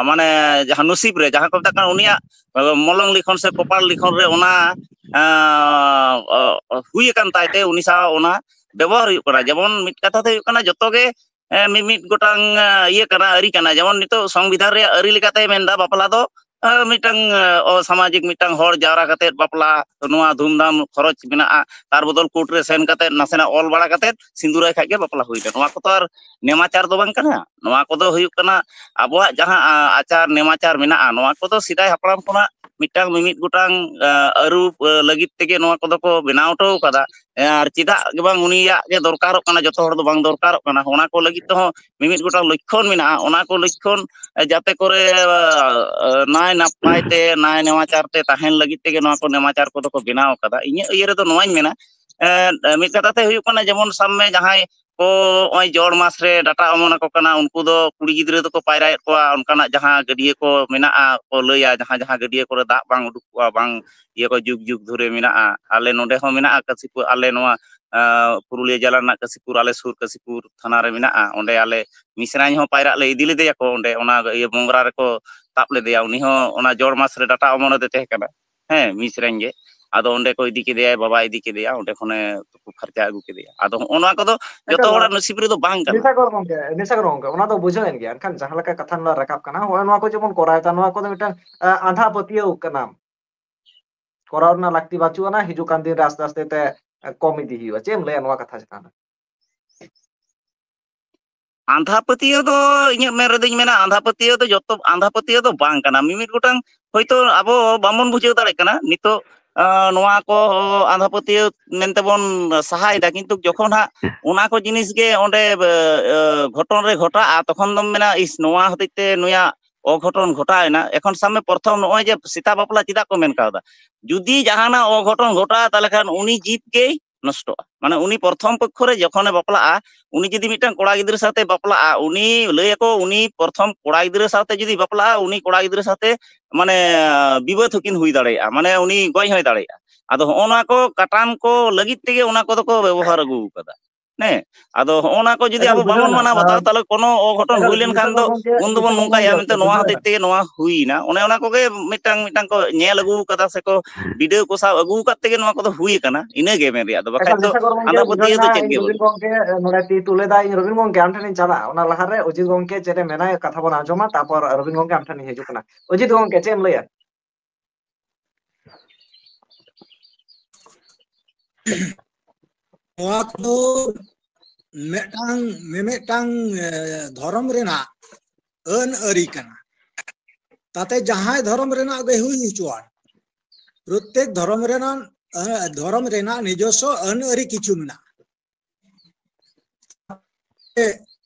ᱢᱟᱱᱮ, ᱡᱟᱦᱟᱸ ᱱᱚᱥᱤᱵ ᱨᱮ, ᱡᱟᱦᱟᱸ ᱠᱚ ᱢᱮᱛᱟᱜ ᱠᱟᱱᱟ, ᱩᱱᱤᱭᱟᱜ, ᱮ, ᱢᱚᱞᱚᱝ ᱞᱤᱠᱷᱚᱱ ᱥᱮ ᱠᱚᱯᱟᱲ ᱞᱤᱠᱷᱚᱱ ᱨᱮ ᱚᱱᱟ, ᱟ, ᱚ, ᱚ, ᱦᱩᱭ ᱟᱠᱟᱱ ᱛᱟᱭ ᱛᱮ ᱩᱱᱤ ᱥᱟᱶ ᱚᱱᱟ ᱵᱮᱵᱚᱦᱟᱨ ᱦᱩᱭᱩᱜ ᱠᱟᱱᱟ᱾ ᱡᱮᱢᱚᱱ ᱢᱤᱫ ᱠᱟᱛᱷᱟ ᱛᱮ ᱦᱩᱭᱩᱜ ᱠᱟᱱᱟ, ᱡᱚᱛᱚ ᱜᱮ, ᱮ, ᱢᱤᱢᱤᱫ ᱜᱚᱴᱟᱝ, ᱮ, ᱤᱭᱟᱹ ᱠᱟᱱᱟ, ᱟᱹᱨᱤ ᱠᱟᱱᱟ᱾ ᱡᱮᱢᱚᱱ ᱱᱤᱛᱚᱜ ᱥᱚᱝᱵᱤᱫᱷᱟᱱ ᱨᱮᱭᱟᱜ ᱟᱹᱨᱤ ᱞᱮᱠᱟᱛᱮ ᱢᱮᱱᱫᱟ, ᱵᱟᱯᱞᱟ ᱫᱚ, ᱮ, ᱢᱤᱫᱴᱟᱝ, ᱮ, ᱚᱥᱟᱢᱟᱡᱤᱠ ᱢᱤᱫᱴᱟᱝ ᱦᱚᱲ ᱡᱟᱣᱨᱟ ᱠᱟᱛᱮᱫ ᱵᱟᱯᱞᱟ, ᱱᱚᱣᱟ ᱫᱷᱩᱢᱫᱷᱟᱢ ᱠᱷᱚᱨᱚᱪ ᱢᱮᱱᱟᱜᱼᱟ, ᱛᱟᱨ ᱵᱚᱫᱚᱞ ᱠᱳᱨᱴ ᱨᱮ ᱥᱮᱱ ᱠᱟᱛᱮᱫ ᱱᱟᱥᱮᱱᱟᱜ ᱚᱞ ᱵᱟᱲᱟ ᱠᱟᱛᱮᱫ ᱥᱤᱸᱫᱩᱨᱟᱭ ᱠᱷᱟᱡ ᱜᱮ ᱵᱟᱯᱞᱟ ᱦᱩᱭᱱᱟ᱾ ᱱᱚᱣᱟ ᱠᱚᱫᱚ ᱟᱨ ᱱᱮᱢᱟᱪᱟᱨ ᱫᱚ ᱵᱟᱝ ᱠᱟᱱᱟ᱾ ᱱᱚᱣᱟ ᱠᱚᱫᱚ ᱦᱩᱭᱩᱜ ᱠᱟᱱᱟ ᱟᱵᱚᱣᱟᱜ ᱡᱟᱦᱟᱸ, ᱟ, ᱟᱪᱟᱨ ᱱᱮᱢᱟᱪᱟᱨ ᱢᱮᱱᱟᱜᱼᱟ, ᱱᱚᱣᱟ ᱠᱚᱫᱚ ᱥᱮᱫᱟᱭ ᱦᱟᱯᱲᱟᱢ ᱠᱷᱚᱱᱟᱜ ᱢᱤᱫᱴᱟᱝ ᱢᱤᱢᱤᱫ ᱜᱚᱴᱟᱝ, ᱟ, ᱟᱹᱨᱩ, ᱟ, ᱞᱟᱹᱜᱤᱫ ᱛᱮᱜᱮ ᱱᱚᱣᱟ ᱠᱚᱫᱚ ᱠᱚ ᱵᱮᱱᱟᱣ ᱦᱚᱴᱚ ᱠᱟᱫᱟ᱾ ᱮ, ᱟᱨ ᱪᱮᱫᱟᱜ ᱜᱮ ᱵᱟᱝ ᱩᱱᱤᱭᱟᱜ ᱜᱮ ᱫᱚᱨᱠᱟᱨᱚᱜ ᱠᱟᱱᱟ, ᱡᱚᱛᱚ ᱦᱚᱲ ᱫᱚ ᱵᱟᱝ ᱫᱚᱨᱠᱟᱨᱚᱜ ᱠᱟᱱᱟ, ᱚᱱᱟ ᱠᱚ ᱞᱟᱹᱜᱤᱫ ᱛᱮᱦᱚᱸ ᱢᱤᱢᱤᱫ ᱜᱚᱴᱟᱝ ᱞᱚᱠᱠᱷᱚᱱ ᱢᱮᱱᱟᱜᱼᱟ᱾ ᱚᱱᱟ ᱠᱚ ᱞᱚᱠᱠᱷᱚᱱ, ᱮ, ᱡᱟᱛᱮ ᱠᱚᱨᱮ, ᱟ, ᱟ, ᱱᱟᱭ ᱱᱟᱯᱟᱭ ᱛᱮ, ᱱᱟᱭ ᱱᱮᱢᱟᱪᱟᱨ ᱛᱮ ᱛᱟᱦᱮᱱ ᱞᱟᱹᱜᱤᱫ ᱛᱮᱜᱮ ᱱᱚᱣᱟ ᱠᱚ ᱱᱮᱢᱟᱪᱟᱨ ᱠᱚᱫᱚ ᱠᱚ ᱵᱮᱱᱟᱣ ᱠᱟᱫᱟ᱾ ᱤᱧᱟᱹᱜ ᱤᱭᱟᱹ ᱨᱮᱫᱚ ᱱᱚᱣᱟᱧ ᱢᱮᱱᱟ, ᱮ, ᱢᱤᱫ ᱠᱟᱛᱷᱟ ᱛᱮ ᱦᱩᱭᱩᱜ ᱠᱟᱱᱟ, ᱡᱮᱢᱚᱱ ᱥᱟᱵ ᱢᱮ, ᱡᱟᱦᱟᱸᱭ ᱠᱚ ᱱᱚᱜᱼᱚᱭ ᱡᱚᱲ ᱢᱟᱥ ᱨᱮ ᱰᱟᱴᱟ ᱚᱢᱚᱱ ᱟᱠᱚ ᱠᱟᱱᱟ, ᱩᱱᱠᱩ ᱫᱚ ᱠᱩᱲᱤ ᱜᱤᱫᱽᱨᱟᱹ ᱫᱚᱠᱚ ᱯᱟᱭᱨᱟᱭᱮᱫ ᱠᱚᱣᱟ, ᱚᱱᱠᱟᱱᱟᱜ ᱡᱟᱦᱟᱸ ᱜᱟᱹᱰᱭᱟᱹ ᱠᱚ ᱢᱮᱱᱟᱜᱼᱟ, ᱠᱚ ᱞᱟᱹᱭᱟ, ᱡᱟᱦᱟᱸ ᱡᱟᱦᱟᱸ ᱜᱟᱹᱰᱭᱟᱹ ᱠᱚᱨᱮ ᱫᱟᱜ ᱵᱟᱝ ᱩᱰᱩᱠᱚᱜᱼᱟ, ᱵᱟᱝ ᱤᱭᱟᱹ ᱠᱚ ᱡᱩᱜᱽ ᱡᱩᱜᱽ ᱫᱷᱚᱨᱮ ᱢᱮᱱᱟᱜᱼᱟ᱾ ᱟᱞᱮ ᱱᱚᱰᱮ ᱦᱚᱸ ᱢᱮᱱᱟᱜᱼᱟ, ᱠᱟᱥᱤᱯᱩᱨ, ᱟᱞᱮ ᱱᱚᱣᱟ, ᱟ, ᱯᱩᱨᱩᱞᱤᱭᱟᱹ ᱡᱮᱞᱟ ᱨᱮᱱᱟᱜ ᱠᱟᱥᱤᱯᱩᱨ, ᱟᱞᱮ ᱥᱩᱨ ᱠᱟᱥᱤᱯᱩᱨ ᱛᱷᱟᱱᱟ ᱨᱮ ᱢᱮᱱᱟᱜᱼᱟ᱾ ᱚᱸᱰᱮ ᱟᱞᱮ ᱢᱤᱥᱨᱟᱧ ᱦᱚᱸ ᱯᱟᱭᱨᱟᱜ ᱞᱮ ᱤᱫᱤ ᱞᱮᱫᱮᱭᱟᱠᱚ, ᱚᱸᱰᱮ ᱚᱱᱟ ᱤᱭᱟᱹ ᱢᱳᱝᱨᱟ ᱨᱮᱠᱚ ᱛᱟᱵ ᱞᱮᱫᱮᱭᱟ᱾ ᱩᱱᱤ ᱦᱚᱸ ᱚᱱᱟ ᱡᱚᱲ ᱢᱟᱥ ᱨᱮ ᱰᱟᱴᱟ ᱚᱢᱚᱱ ᱨᱮ ᱛᱟᱦᱮᱸ ᱠᱟᱱᱟ᱾ ᱦᱮᱸ, ᱢᱤᱥᱨᱟᱧ ᱜᱮ᱾ ᱟᱫᱚ ᱚᱸᱰᱮ ᱠᱚ ᱤᱫᱤ ᱠᱮᱫᱮᱭᱟ, ᱵᱟᱵᱟ ᱤᱫᱤ ᱠᱮᱫᱮᱭᱟ, ᱚᱸᱰᱮ ᱠᱷᱚᱱᱮ ᱛᱩᱯᱩ ᱯᱷᱟᱨᱪᱟ ᱟᱹᱜᱩ ᱠᱮᱫᱮᱭᱟ᱾ ᱟᱫᱚ ᱦᱚᱸᱜᱼᱚ ᱱᱚᱣᱟ ᱠᱚᱫᱚ ᱡᱚᱛᱚ ᱮᱠᱟᱞ, ᱦᱚᱲᱟᱜ ᱱᱚᱣᱟ ᱱᱚᱥᱤᱵ ᱨᱮᱫᱚ ᱵᱟᱝ ᱠᱟᱱᱟ᱾ ᱱᱤᱥᱟᱜᱚᱨ ᱜᱚᱝᱠᱮ, ᱱᱤᱥᱟᱜᱚᱨ ᱜᱚᱝᱠᱮ, ᱚᱱᱟ ᱫᱚ ᱵᱩᱡᱷᱟᱹᱣᱮᱱ ᱜᱮᱭᱟ, ᱮᱱᱠᱷᱟᱱ ᱡᱟᱦᱟᱸ ᱞᱮᱠᱟ ᱠᱟᱛᱷᱟ ᱱᱚᱣᱟ ᱨᱟᱠᱟᱵ ᱠᱟᱱᱟ, ᱦᱚᱸᱜᱼᱚᱭ ᱱᱚᱣᱟ ᱠᱚ ᱡᱮᱢᱚᱱ ᱠᱚᱨᱟᱣ ᱮᱫᱟ, ᱱᱚᱣᱟ ᱠᱚᱫᱚ ᱢᱤᱫᱴᱟᱝ, ᱮ, ᱟᱸᱫᱷᱟ ᱯᱟᱹᱛᱭᱟᱹᱣ ᱠᱟᱱᱟ, ᱠᱚᱨᱟᱣ ᱨᱮᱱᱟᱜ ᱞᱟᱹᱠᱛᱤ ᱵᱟᱹᱪᱩᱜ ᱟᱱᱟ, ᱦᱤᱡᱩᱜ ᱠᱟᱱ ᱫᱤᱱ ᱨᱮ ᱟᱥᱛᱮ ᱟᱥᱛᱮ ᱛᱮ, ᱮ, ᱠᱚᱢ ᱤᱫᱤ ᱦᱩᱭᱩᱜᱼᱟ᱾ ᱪᱮᱫ ᱮᱢ ᱞᱟᱹᱭᱟ ᱱᱚᱣᱟ ᱠᱟᱛᱷᱟ ᱪᱮᱛᱟᱱ ᱨᱮ? ᱟᱸᱫᱷᱟ ᱯᱟᱹᱛᱭᱟᱹᱣ ᱫᱚ ᱤᱧᱟᱹᱜ ᱢᱮᱱ ᱨᱮᱫᱚᱧ ᱢᱮᱱᱟ, ᱟᱸᱫᱷᱟ ᱯᱟᱹᱛᱭᱟᱹᱣ ᱫᱚ ᱡᱚᱛᱚ ᱟᱸᱫᱷᱟ ᱯᱟᱹᱛᱭᱟᱹᱣ ᱫᱚ ᱵᱟᱝ ᱠᱟᱱᱟ᱾ ᱢᱤᱢᱤᱫ ᱜᱚᱴᱟᱝ ᱦᱚᱭᱛᱳ ᱟᱵᱚ ᱵᱟᱵᱚᱱ ᱵᱩᱡᱷᱟᱹᱣ ᱫᱟᱲᱮᱭᱟᱜ ᱠᱟᱱᱟ ᱱᱤᱛᱚᱜ, ᱟᱸ, ᱱᱚᱣᱟ ᱠᱚ ᱟᱸᱫᱷᱟ ᱯᱟᱹᱛᱭᱟᱹᱣ ᱢᱮᱱᱛᱮ ᱵᱚᱱ ᱥᱟᱦᱟᱭᱮᱫᱟ, ᱠᱤᱱᱛᱩ ᱡᱚᱠᱷᱚᱱ ᱦᱟᱸᱜ ᱚᱱᱟ ᱠᱚ ᱡᱤᱱᱤᱥ ᱜᱮ ᱚᱸᱰᱮ, ᱟᱸ, ᱜᱷᱚᱴᱚᱱ ᱨᱮ ᱜᱷᱚᱴᱟᱜᱼᱟ, ᱛᱚᱠᱷᱚᱱ ᱫᱚᱢ ᱢᱮᱱᱟ, "ᱤᱥ, ᱱᱚᱣᱟ ᱦᱚᱛᱮᱡ ᱛᱮ ᱱᱩᱭᱟᱜ ᱚᱜᱷᱚᱴᱚᱱ ᱜᱷᱚᱴᱟᱣ ᱮᱱᱟ᱾" ᱮᱠᱷᱚᱱ ᱥᱟᱵ ᱢᱮ, ᱯᱨᱚᱛᱷᱚᱢ ᱱᱚᱜᱼᱚᱭ ᱡᱮ ᱥᱮᱛᱟ ᱵᱟᱯᱞᱟ ᱪᱮᱫᱟᱜ ᱠᱚ ᱢᱮᱱ ᱠᱟᱣᱫᱟ? ᱡᱩᱫᱤ ᱡᱟᱦᱟᱱᱟᱜ ᱚᱜᱷᱚᱴᱚᱱ ᱜᱷᱚᱴᱟᱜᱼᱟ, ᱛᱟᱦᱚᱞᱮ ᱠᱷᱟᱱ ᱩᱱᱤ ᱡᱤᱵᱽ ᱜᱮᱭ ᱱᱚᱥᱴᱚᱜᱼᱟ᱾ ᱢᱟᱱᱮ ᱩᱱᱤ ᱯᱨᱚᱛᱷᱚᱢ ᱯᱚᱠᱠᱷᱚ ᱨᱮ ᱡᱚᱠᱷᱚᱱᱮ ᱵᱟᱯᱞᱟᱜᱼᱟ, ᱩᱱᱤ ᱡᱩᱫᱤ ᱢᱤᱫᱴᱟᱝ ᱠᱚᱲᱟ ᱜᱤᱫᱽᱨᱟᱹ ᱥᱟᱶᱛᱮ ᱵᱟᱯᱞᱟᱜᱼᱟ, ᱩᱱᱤ ᱞᱟᱹᱭ ᱟᱠᱚ ᱩᱱᱤ ᱯᱨᱚᱛᱷᱚᱢ ᱠᱚᱲᱟ ᱜᱤᱫᱽᱨᱟᱹ ᱥᱟᱶᱛᱮ ᱡᱩᱫᱤ ᱵᱟᱯᱞᱟᱜᱼᱟ, ᱩᱱᱤ ᱠᱚᱲᱟ ᱜᱤᱫᱽᱨᱟᱹ ᱥᱟᱶᱛᱮ ᱢᱟᱱᱮ ᱵᱤᱵᱟᱹᱫ ᱦᱚᱸᱠᱤᱱ ᱦᱩᱭ ᱫᱟᱲᱮᱭᱟᱜᱼᱟ, ᱢᱟᱱᱮ ᱩᱱᱤ ᱜᱚᱡ ᱦᱚᱸᱭ ᱫᱟᱲᱮᱭᱟᱜᱼᱟ᱾ ᱟᱫᱚ ᱦᱚᱸᱜᱼᱚ ᱱᱚᱣᱟ ᱠᱚ ᱠᱟᱴᱟᱱ ᱠᱚ ᱞᱟᱹᱜᱤᱫ ᱛᱮᱜᱮ ᱚᱱᱟ ᱠᱚᱫᱚ ᱠᱚ ᱵᱮᱵᱚᱦᱟᱨ ᱟᱹᱜᱩ ᱟᱠᱟᱫᱟ᱾ ᱦᱮᱸ, ᱟᱫᱚ ᱦᱚᱸᱜᱼᱚ ᱱᱟ ᱠᱚ ᱡᱩᱫᱤ ᱮᱠᱟᱞ ᱟᱵᱚ ᱵᱩᱡᱷᱟᱹᱣ ᱵᱟᱵᱚᱱ ᱮᱱᱟ᱾ ᱢᱟᱱᱟᱣ ᱵᱟᱛᱟᱣᱟ, ᱟᱨ ᱛᱟᱦᱚᱞᱮ ᱠᱳᱱᱳ ᱚᱜᱷᱚᱴᱚᱱ ᱮᱠᱟᱞ ᱦᱩᱭ ᱞᱮᱱᱠᱷᱟᱱ ᱱᱤᱥᱟᱜᱚᱨ ᱫᱚ ᱜᱚᱢᱠᱮ, ᱩᱱ ᱫᱚᱵᱚᱱ ᱱᱤᱥᱟᱜᱚᱨ ᱱᱚᱝᱠᱟᱭᱟ ᱜᱚᱢᱠᱮ, ᱢᱮᱱᱛᱮ, ᱱᱚᱣᱟ ᱵᱩᱡᱷᱟᱹᱣ ᱦᱚᱛᱮᱡ ᱮᱱᱟ᱾ ᱛᱮᱜᱮ ᱱᱚᱣᱟ ᱦᱩᱭᱱᱟ᱾ ᱚᱱᱮ ᱚᱱᱟ ᱠᱚᱜᱮ ᱢᱤᱫᱴᱟᱝ ᱢᱤᱫᱴᱟᱝ ᱠᱚ ᱧᱮᱞ ᱟᱹᱜᱩ ᱠᱟᱫᱟ ᱥᱮᱠᱚ ᱵᱤᱰᱟᱹᱣ ᱠᱚ ᱥᱟᱵ ᱟᱹᱜᱩ ᱟᱠᱟᱫ ᱛᱮᱜᱮ ᱱᱚᱣᱟ ᱠᱚᱫᱚ ᱦᱩᱭ ᱟᱠᱟᱱᱟ, ᱤᱱᱟᱹ ᱜᱮ ᱢᱮᱱ ᱨᱮᱭᱟᱜ ᱫᱚ᱾ ᱵᱟᱠᱷᱟᱡ ᱮᱠᱟᱞ ᱫᱚ ᱱᱤᱥᱟᱜᱚᱨ ᱜᱚᱢᱠᱮ, ᱟᱸᱫᱷᱟ ᱵᱩᱡᱷᱟᱹᱣ ᱯᱟᱹᱛᱭᱟᱹᱣ ᱫᱚ ᱮᱱᱟ, ᱪᱮᱫ ᱤᱧ ᱜᱮ ᱨᱚᱵᱤᱱ ᱵᱟᱹᱱᱩᱜᱼᱟ᱾ ᱜᱚᱢᱠᱮ ᱱᱚᱰᱮ ᱛᱤ ᱛᱩᱞ ᱮᱫᱟ, ᱤᱧ ᱨᱚᱵᱤᱱ ᱜᱚᱢᱠᱮ ᱟᱢ ᱴᱷᱮᱱᱤᱧ ᱪᱟᱞᱟᱜᱼᱟ᱾ ᱚᱱᱟ ᱞᱟᱦᱟᱨᱮ ᱚᱡᱤᱛ ᱜᱚᱢᱠᱮ ᱪᱮᱫ ᱮ ᱢᱮᱱᱟ, ᱠᱟᱛᱷᱟ ᱵᱚᱱ ᱟᱸᱡᱚᱢᱟ, ᱛᱟᱨᱯᱚᱨ ᱨᱚᱵᱤᱱ ᱜᱚᱢᱠᱮ ᱟᱢ ᱴᱷᱮᱱᱤᱧ ᱦᱤᱡᱩᱜ ᱠᱟᱱᱟ᱾ ᱚᱡᱤᱛ ᱜᱚᱢᱠᱮ, ᱪᱮᱫ ᱮᱢ ᱞᱟᱹᱭᱟ? ᱱᱚᱣᱟ ᱠᱚᱫᱚ ᱢᱤᱫᱴᱟᱝ ᱢᱤᱢᱤᱫᱴᱟᱝ, ᱮ, ᱫᱷᱚᱨᱚᱢ ᱨᱮᱱᱟᱜ ᱟᱹᱱ ᱟᱹᱨᱤ ᱠᱟᱱᱟ᱾ ᱛᱟᱛᱮ ᱡᱟᱦᱟᱸᱭ ᱫᱷᱚᱨᱚᱢ ᱨᱮᱱᱟᱜ ᱜᱮ ᱦᱩᱭ ᱦᱚᱪᱚᱣᱟᱱ, ᱯᱨᱚᱛᱮᱠ ᱫᱷᱚᱨᱚᱢ ᱨᱮᱱᱟᱜ, ᱮ, ᱫᱷᱚᱨᱚᱢ ᱨᱮᱱᱟᱜ ᱱᱤᱡᱚᱥᱥᱚ ᱟᱹᱱ ᱟᱹᱨᱤ ᱠᱤᱪᱷᱩ ᱢᱮᱱᱟᱜᱼᱟ᱾ ᱮ,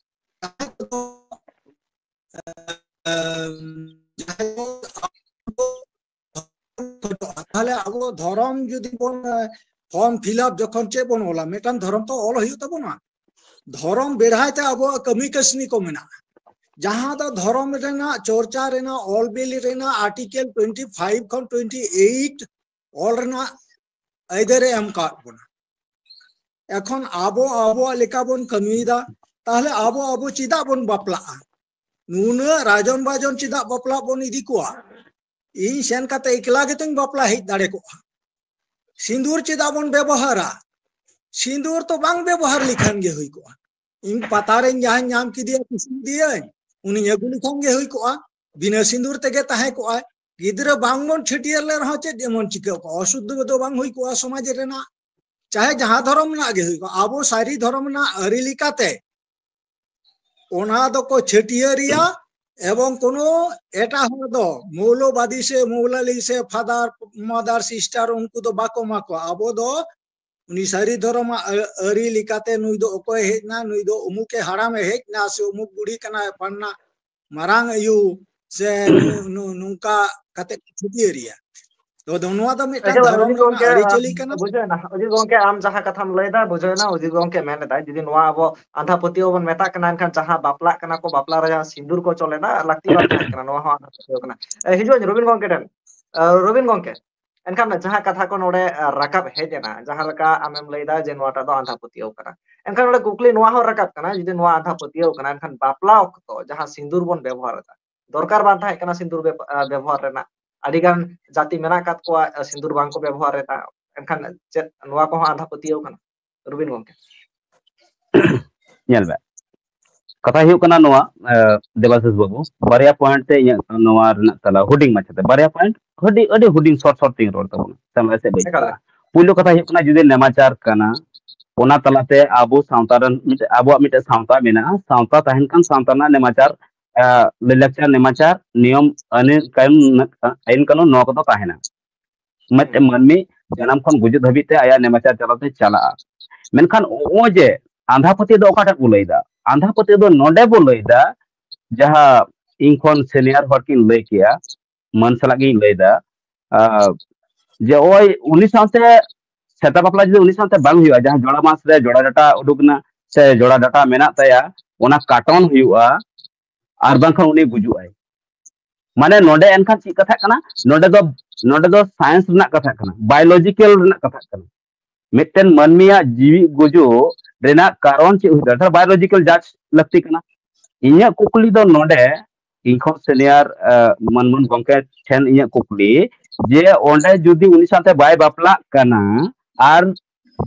ᱡᱟᱦᱟᱸᱭ ᱠᱚᱫᱚ, ᱮ, ᱡᱟᱦᱟᱸᱭ ᱠᱚ ᱠᱷᱚᱡᱚᱜᱼᱟ᱾ ᱛᱟᱦᱞᱮ ᱟᱵᱚ ᱫᱷᱚᱨᱚᱢ ᱡᱩᱫᱤ ᱵᱚᱱ, ᱮ, form fill up ᱡᱚᱠᱷᱚᱱ ᱪᱮᱫ ᱵᱚᱱ ᱚᱞᱟ, ᱢᱤᱫᱴᱟᱝ ᱫᱷᱚᱨᱚᱢ ᱛᱚ ᱚᱞ ᱦᱩᱭᱩᱜ ᱛᱟᱵᱚᱱᱟ᱾ ᱫᱷᱚᱨᱚᱢ ᱵᱮᱲᱦᱟᱭ ᱛᱮ ᱟᱵᱚᱣᱟᱜ ᱠᱟᱹᱢᱤ ᱠᱟᱹᱥᱱᱤ ᱠᱚ ᱢᱮᱱᱟᱜᱼᱟ, ᱡᱟᱦᱟᱸ ᱫᱚ ᱫᱷᱚᱨᱚᱢ ᱨᱮᱱᱟᱜ ᱪᱚᱨᱪᱟ ᱨᱮᱱᱟᱜ, ᱚᱞ ᱵᱤᱞ ᱨᱮᱱᱟᱜ article twenty five ᱠᱷᱚᱱ twenty eight ᱚᱞ ᱨᱮᱱᱟᱜ ᱟᱹᱭᱫᱟᱹᱨ ᱮ ᱮᱢ ᱠᱟᱣᱟᱫ ᱵᱚᱱᱟ᱾ ᱮᱠᱷᱚᱱ ᱟᱵᱚ ᱟᱵᱚᱣᱟᱜ ᱞᱮᱠᱟ ᱵᱚᱱ ᱠᱟᱹᱢᱤᱭᱮᱫᱟ, ᱛᱟᱦᱞᱮ ᱟᱵᱚ ᱟᱵᱚ ᱪᱮᱫᱟᱜ ᱵᱚᱱ ᱵᱟᱯᱞᱟᱜᱼᱟ? ᱱᱩᱱᱟᱹᱜ ᱨᱟᱡᱚᱱ ᱵᱟᱡᱚᱱ ᱪᱮᱫᱟᱜ ᱵᱟᱯᱞᱟ ᱵᱚᱱ ᱤᱫᱤ ᱠᱚᱣᱟ? ᱤᱧ ᱥᱮᱱ ᱠᱟᱛᱮ ᱮᱠᱞᱟ ᱜᱮᱛᱚᱧ ᱵᱟᱯᱞᱟ ᱦᱮᱡ ᱫᱟᱲᱮ ᱠᱚᱜᱼᱟ᱾ ᱥᱤᱸᱫᱩᱨ ᱪᱮᱫᱟᱜ ᱵᱚᱱ ᱵᱮᱵᱚᱦᱟᱨᱟ? ᱥᱤᱸᱫᱩᱨ ᱛᱚ ᱵᱟᱝ ᱵᱮᱵᱚᱦᱟᱨ ᱞᱮᱠᱷᱟᱱ ᱜᱮ ᱦᱩᱭ ᱠᱚᱜᱼᱟ᱾ ᱤᱧ ᱯᱟᱛᱟᱨᱮᱧ ᱡᱟᱦᱟᱸᱧ ᱧᱟᱢ ᱠᱮᱫᱮᱭᱟ, ᱠᱩᱥᱤ ᱠᱮᱫᱮᱭᱟᱹᱧ, ᱩᱱᱤᱧ ᱟᱹᱜᱩ ᱞᱮᱠᱷᱟᱱ ᱜᱮ ᱦᱩᱭ ᱠᱚᱜᱼᱟ᱾ ᱵᱤᱱᱟᱹ ᱥᱤᱸᱫᱩᱨ ᱛᱮᱜᱮ ᱛᱟᱦᱮᱸ ᱠᱚᱜᱼᱟᱭ᱾ ᱜᱤᱫᱽᱨᱟᱹ ᱵᱟᱝ ᱵᱚᱱ ᱪᱷᱟᱹᱴᱭᱟᱹᱨ ᱞᱮ ᱨᱮᱦᱚᱸ ᱪᱮᱫ ᱮᱢᱚᱱ ᱪᱤᱠᱟᱹ ᱠᱚᱜᱼᱟ? ᱚᱥᱩᱫᱷ ᱫᱚ ᱵᱟᱝ ᱦᱩᱭ ᱠᱚᱜᱼᱟ ᱥᱚᱢᱟᱡᱽ ᱨᱮᱱᱟᱜ᱾ ᱪᱟᱦᱮ ᱡᱟᱦᱟᱸ ᱫᱷᱚᱨᱚᱢ ᱨᱮᱱᱟᱜ ᱜᱮ ᱦᱩᱭ ᱠᱚᱜᱼᱟ, ᱟᱵᱚ ᱥᱟᱹᱨᱤ ᱫᱷᱚᱨᱚᱢ ᱨᱮᱱᱟᱜ ᱟᱹᱨᱤ ᱞᱮᱠᱟᱛᱮ ᱚᱱᱟ ᱫᱚᱠᱚ ᱪᱷᱟᱹᱴᱭᱟᱹᱨᱤᱭᱟ᱾ ᱮᱵᱚᱝ ᱠᱳᱱᱳ ᱮᱴᱟᱜ ᱦᱚᱲ ᱫᱚ ᱢᱚৌᱞᱚᱵᱟᱫᱤ ᱥᱮ ᱢᱚৌᱞᱟᱞᱤ ᱥᱮ ᱯᱷᱟᱫᱟᱨ, ᱢᱟᱫᱟᱨ, ᱥᱤᱥᱴᱟᱨ, ᱩᱱᱠᱩ ᱫᱚ ᱵᱟᱠᱚ ᱮᱢᱟ ᱠᱚᱣᱟ᱾ ᱟᱵᱚ ᱫᱚ ᱩᱱᱤ ᱥᱟᱹᱨᱤ ᱫᱷᱚᱨᱚᱢᱟᱜ ᱟᱹ-, ᱟᱹᱨᱤ ᱞᱮᱠᱟᱛᱮ ᱱᱩᱭ ᱫᱚ ᱚᱠᱚᱭ ᱦᱮᱡ ᱮᱱᱟ, ᱱᱩᱭ ᱫᱚ ᱩᱢᱩᱠᱮ ᱦᱟᱲᱟᱢᱮ ᱦᱮᱡ ᱮᱱᱟ ᱥᱮ ᱩᱢᱩᱠ ᱵᱩᱲᱦᱤ ᱠᱟᱱᱟᱭ, ᱯᱟᱱᱱᱟ ᱢᱟᱨᱟᱝ ᱟᱭᱳ ᱥᱮ ᱱᱩ-, ᱱᱩ-, ᱱᱚᱝᱠᱟ ᱠᱟᱛᱮ ᱠᱚ ᱪᱷᱟᱹᱴᱭᱟᱹᱨᱤᱭᱟ᱾ ᱛᱚ, ᱫᱚ ᱱᱚᱣᱟ ᱫᱚ ᱢᱤᱫᱴᱟᱝ ᱮᱠᱮᱵᱟᱨᱮ ᱫᱷᱚᱨᱚᱢ ᱩᱡᱤᱛ ᱨᱮᱱᱟᱜ ᱜᱚᱝᱠᱮ, ᱟᱹᱨᱤᱪᱟᱹᱞᱤ ᱠᱟᱱᱟ᱾ ᱵᱩᱡᱷᱟᱹᱣ ᱮᱱᱟ᱾ ᱩᱡᱤᱛ ᱜᱚᱝᱠᱮ, ᱟᱢ ᱡᱟᱦᱟᱸ ᱠᱟᱛᱷᱟᱢ ᱞᱟᱹᱭ ᱮᱫᱟ, ᱵᱩᱡᱷᱟᱹᱣ ᱮᱱᱟ᱾ ᱩᱡᱤᱛ ᱜᱚᱝᱠᱮ ᱢᱮᱱ ᱮᱫᱟᱭ, ᱡᱩᱫᱤ ᱱᱚᱣᱟ ᱟᱵᱚ ᱟᱸᱫᱷᱟ ᱯᱟᱹᱛᱭᱟᱹᱣ ᱵᱚᱱ ᱢᱮᱛᱟᱜ ᱠᱟᱱᱟ, ᱮᱱᱠᱷᱟᱱ ᱡᱟᱦᱟᱸ ᱵᱟᱯᱞᱟᱜ ᱠᱟᱱᱟ ᱠᱚ, ᱵᱟᱯᱞᱟ ᱨᱮ ᱡᱟᱦᱟᱸ ᱥᱤᱸᱫᱩᱨ ᱠᱚ ᱪᱚᱞ ᱮᱫᱟ, ᱞᱟᱹᱠᱛᱤ ᱵᱟᱝ ᱛᱟᱦᱮᱸ ᱠᱟᱱᱟ, ᱱᱚᱣᱟ ᱦᱚᱸ ᱟᱸᱫᱷᱟ ᱯᱟᱹᱛᱭᱟᱹᱣ ᱠᱟᱱᱟ᱾ ᱮ, ᱦᱤᱡᱩᱜ ᱟᱹᱧ ᱨᱚᱵᱤᱱ ᱜᱚᱝᱠᱮ ᱴᱷᱮᱱ᱾ ᱮ, ᱨᱚᱵᱤᱱ ᱜᱚᱝᱠᱮ, ᱮᱱᱠᱷᱟᱱ ᱡᱟᱦᱟᱸ ᱠᱟᱛᱷᱟ ᱠᱚ ᱱᱚᱰᱮ, ᱮ, ᱨᱟᱠᱟᱵ ᱦᱮᱡ ᱮᱱᱟ, ᱡᱟᱦᱟᱸ ᱞᱮᱠᱟ ᱟᱢᱮᱢ ᱞᱟᱹᱭ ᱮᱫᱟ ᱡᱮ ᱱᱚᱣᱟᱴᱟᱜ ᱫᱚ ᱟᱸᱫᱷᱟ ᱯᱟᱹᱛᱭᱟᱹᱣ ᱠᱟᱱᱟ, ᱮᱱᱠᱷᱟᱱ ᱱᱚᱰᱮ ᱠᱩᱠᱞᱤ ᱱᱚᱣᱟ ᱦᱚᱸ ᱨᱟᱠᱟᱵ ᱠᱟᱱᱟ, ᱡᱩᱫᱤ ᱱᱚᱣᱟ ᱟᱸᱫᱷᱟ ᱯᱟᱹᱛᱭᱟᱹᱣ ᱠᱟᱱᱟ, ᱮᱱᱠᱷᱟᱱ ᱵᱟᱯᱞᱟ ᱚᱠᱛᱚ ᱡᱟᱦᱟᱸ ᱥᱤᱸᱫᱩᱨ ᱵᱚᱱ ᱵᱮᱵᱚᱦᱟᱨ ᱮᱫᱟ, ᱫᱚᱨᱠᱟᱨ ᱵᱟᱝ ᱛᱟᱦᱮᱸ ᱠᱟᱱᱟ ᱥᱤᱸᱫᱩᱨ ᱵᱮᱯ-, ᱮ, ᱵᱮᱵᱚᱦᱟᱨ ᱨᱮᱱᱟᱜ? ᱟᱹᱰᱤ ᱜᱟᱱ ᱡᱟᱹᱛᱤ ᱢᱮᱱᱟᱜ ᱟᱠᱟᱫ ᱠᱚᱣᱟ, ᱮ, ᱥᱤᱸᱫᱩᱨ ᱵᱟᱝ ᱠᱚ ᱵᱮᱵᱚᱦᱟᱨ ᱮᱫᱟ, ᱮᱱᱠᱷᱟᱱ ᱪᱮᱫ ᱱᱚᱣᱟ ᱠᱚᱦᱚᱸ ᱟᱸᱫᱷᱟ ᱯᱟᱹᱛᱭᱟᱹᱣ ᱠᱟᱱᱟ, ᱨᱚᱵᱤᱱ ᱜᱚᱝᱠᱮ? ᱧᱮᱞ ᱢᱮ, ᱠᱟᱛᱷᱟ ᱦᱩᱭᱩᱜ ᱠᱟᱱᱟ ᱱᱚᱣᱟ, ᱮ, ᱫᱮᱵᱟᱥᱤᱥ ᱵᱟᱹᱵᱩ, ᱵᱟᱨᱭᱟ point ᱛᱮ ᱤᱧᱟᱹᱜ ᱱᱚᱣᱟ ᱨᱮᱱᱟᱜ ᱛᱟᱞᱟ ᱦᱩᱰᱤᱧ ᱢᱟᱪᱷᱟᱛᱮ, ᱵᱟᱨᱭᱟ point ᱟᱹᱰᱤ, ᱟᱹᱰᱤ ᱦᱩᱰᱤᱧ short short ᱛᱤᱧ ᱨᱚᱲ ᱛᱟᱵᱚᱱᱟ, ᱥᱟᱢᱞᱟ ᱥᱮᱫ ᱵᱟᱹᱧ ᱮᱠᱟᱞ᱾ ᱪᱟᱞᱟᱜᱼᱟ᱾ ᱯᱩᱭᱞᱩ ᱠᱟᱛᱷᱟ ᱦᱩᱭᱩᱜ ᱠᱟᱱᱟ, ᱡᱩᱫᱤ ᱱᱮᱢᱟᱪᱟᱨ ᱠᱟᱱᱟ, ᱚᱱᱟ ᱛᱟᱞᱟᱛᱮ ᱟᱵᱚ ᱥᱟᱶᱛᱟ ᱨᱮᱱ ᱢᱤᱫᱴᱮᱡ, ᱟᱵᱚᱣᱟᱜ ᱢᱤᱫᱴᱮᱡ ᱥᱟᱶᱛᱟ ᱢᱮᱱᱟᱜᱼᱟ, ᱥᱟᱶᱛᱟ ᱛᱟᱦᱮᱱ ᱠᱷᱟᱱ ᱥᱟᱶᱛᱟ ᱨᱮᱱᱟᱜ ᱱᱮᱢᱟᱪᱟᱨ, ᱮ, ᱞᱟᱹᱭᱼᱞᱟᱠᱪᱟᱨ, ᱱᱮᱢᱟᱪᱟᱨ, ᱱᱤᱭᱚᱢ, ᱟᱹᱱᱤ, ᱠᱟᱹᱱᱩᱱ, ᱟᱹᱭᱤᱱ ᱠᱟᱹᱱᱩᱱ, ᱱᱚᱣᱟ ᱠᱚᱫᱚ ᱛᱟᱦᱮᱱᱟ᱾ ᱢᱤᱫᱴᱮᱱ ᱢᱟᱹᱱᱢᱤ ᱡᱟᱱᱟᱢ ᱠᱷᱚᱱ ᱜᱩᱡᱩᱜ ᱫᱷᱟᱹᱵᱤᱡ ᱛᱮ ᱟᱭᱟᱜ ᱱᱮᱢᱟᱪᱟᱨ ᱪᱟᱞᱟᱣ ᱛᱮ ᱪᱟᱞᱟᱜᱼᱟ᱾ ᱢᱮᱱᱠᱷᱟᱱ ᱱᱚᱜᱼᱚᱭ ᱡᱮ ᱟᱸᱫᱷᱟ ᱯᱟᱹᱛᱭᱟᱹᱣ ᱫᱚ ᱚᱠᱟᱴᱟᱜ ᱵᱚ ᱞᱟᱹᱭ ᱮᱫᱟ? ᱟᱸᱫᱷᱟ ᱯᱟᱹᱛᱭᱟᱹᱣ ᱫᱚ ᱱᱚᱰᱮ ᱵᱚ ᱞᱟᱹᱭ ᱮᱫᱟ, ᱡᱟᱦᱟᱸ ᱤᱧ ᱠᱷᱚᱱ senior ᱦᱚᱲ ᱠᱤᱱ ᱞᱟᱹᱭ ᱠᱮᱜᱼᱟ, ᱢᱟᱹᱱ ᱥᱟᱞᱟᱜ ᱜᱤᱧ ᱞᱟᱹᱭ ᱮᱫᱟ, ᱟᱨ ᱡᱮ ᱱᱚᱜᱼᱚᱭ ᱩᱱᱤ ᱥᱟᱶᱛᱮ ᱥᱮᱛᱟ ᱵᱟᱯᱞᱟ ᱡᱩᱫᱤ ᱩᱱᱤ ᱥᱟᱶᱛᱮ ᱵᱟᱝ ᱦᱩᱭᱩᱜᱼᱟ, ᱡᱟᱦᱟᱸ ᱡᱚᱲᱟ ᱢᱟᱥ ᱨᱮ ᱡᱚᱲᱟ ᱰᱟᱴᱟ ᱩᱰᱩᱠ ᱮᱱᱟ ᱥᱮ ᱡᱚᱲᱟ ᱰᱟᱴᱟ ᱢᱮᱱᱟᱜ ᱛᱟᱭᱟ, ᱚᱱᱟ ᱠᱟᱴᱚᱱ ᱦᱩᱭᱩᱜᱼᱟ, ᱟᱨ ᱵᱟᱝᱠᱷᱟᱱ ᱩᱱᱤ ᱜᱩᱡᱩᱜᱼᱟᱭ᱾ ᱢᱟᱱᱮ ᱱᱚᱰᱮ ᱮᱱᱠᱷᱟᱱ ᱪᱮᱫ ᱠᱟᱛᱷᱟᱜ ᱠᱟᱱᱟ? ᱱᱚᱰᱮ ᱫᱚ, ᱱᱚᱰᱮ ᱫᱚ science ᱨᱮᱱᱟᱜ ᱠᱟᱛᱷᱟᱜ ᱠᱟᱱᱟ, biological ᱨᱮᱱᱟᱜ ᱠᱟᱛᱷᱟᱜ ᱠᱟᱱᱟ᱾ ᱢᱤᱫᱴᱮᱱ ᱢᱟᱹᱱᱢᱤᱭᱟᱜ ᱡᱤᱣᱤ ᱜᱩᱡᱩᱜ ᱨᱮᱱᱟᱜ ᱠᱟᱨᱚᱱ ᱪᱮᱫ ᱦᱩᱭ ᱫᱟᱲᱮᱭᱟᱜᱼᱟ? Biological judge ᱞᱟᱹᱠᱛᱤ ᱠᱟᱱᱟ᱾ ᱤᱧᱟᱹᱜ ᱠᱩᱠᱞᱤ ᱫᱚ ᱱᱚᱰᱮ, ᱤᱧ ᱠᱷᱚᱱ senior, ᱟᱸ, ᱢᱟᱹᱱ ᱢᱟᱹᱱ ᱜᱚᱢᱠᱮ ᱴᱷᱮᱱ ᱤᱧᱟᱹᱜ ᱠᱩᱠᱞᱤ, ᱡᱮ ᱚᱸᱰᱮ ᱡᱩᱫᱤ ᱩᱱᱤ ᱥᱟᱶᱛᱮ ᱵᱟᱭ ᱵᱟᱯᱞᱟᱜ ᱠᱟᱱᱟ ᱟᱨ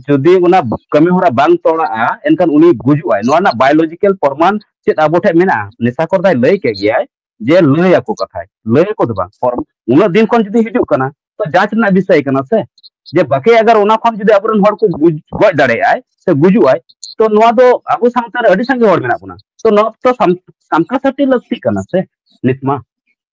ᱡᱩᱫᱤ ᱚᱱᱟ ᱠᱟᱹᱢᱤ ᱦᱚᱨᱟ ᱵᱟᱝ ᱛᱚᱲᱟᱜᱼᱟ, ᱮᱱᱠᱷᱟᱱ ᱩᱱᱤ ᱜᱩᱡᱩᱜᱼᱟᱭ᱾ ᱱᱚᱣᱟ ᱨᱮᱱᱟᱜ biological ᱯᱨᱚᱢᱟᱱ ᱪᱮᱫ ᱟᱵᱚ ᱴᱷᱮᱱ ᱢᱮᱱᱟᱜᱼᱟ? ᱱᱮᱥᱟ ᱠᱚᱨ ᱫᱟᱭ ᱞᱟᱹᱭ ᱠᱮᱫ ᱜᱮᱭᱟᱭ ᱡᱮ ᱞᱟᱹᱭ ᱟᱠᱚ ᱠᱟᱛᱷᱟᱭ, ᱞᱟᱹᱭ ᱟᱠᱚ ᱫᱚ ᱵᱟᱝ, ᱯᱚᱨ-, ᱩᱱᱟᱹᱜ ᱫᱤᱱ ᱠᱷᱚᱱ ᱡᱩᱫᱤ ᱦᱤᱡᱩᱜ ᱠᱟᱱᱟ, ᱛᱚ ᱡᱟᱸᱪ ᱨᱮᱱᱟᱜ ᱵᱤᱥᱚᱭ ᱠᱟᱱᱟ ᱥᱮ, ᱡᱮ ᱵᱟᱠᱤ ᱟᱜᱟᱨ ᱚᱱᱟ ᱠᱷᱚᱱ ᱡᱩᱫᱤ ᱟᱵᱚᱨᱮᱱ ᱦᱚᱲ ᱠᱚ ᱜᱩᱡ-, ᱜᱚᱡ ᱫᱟᱲᱮᱭᱟᱜᱼᱟᱭ ᱥᱮ ᱜᱩᱡᱩᱜᱼᱟᱭ, ᱛᱚ ᱱᱚᱣᱟ ᱫᱚ ᱟᱵᱚ ᱥᱟᱶᱛᱟ ᱨᱮ ᱟᱹᱰᱤ ᱥᱟᱸᱜᱮ ᱦᱚᱲ ᱢᱮᱱᱟᱜ ᱵᱚᱱᱟ, ᱛᱚ ᱱᱚᱣᱟ ᱛᱚ ᱥᱟᱢ-, ᱥᱟᱢᱠᱟ ᱥᱟᱹᱴᱤ ᱞᱟᱹᱠᱛᱤᱜ ᱠᱟᱱᱟ ᱥᱮ ᱱᱤᱛ ᱢᱟ᱾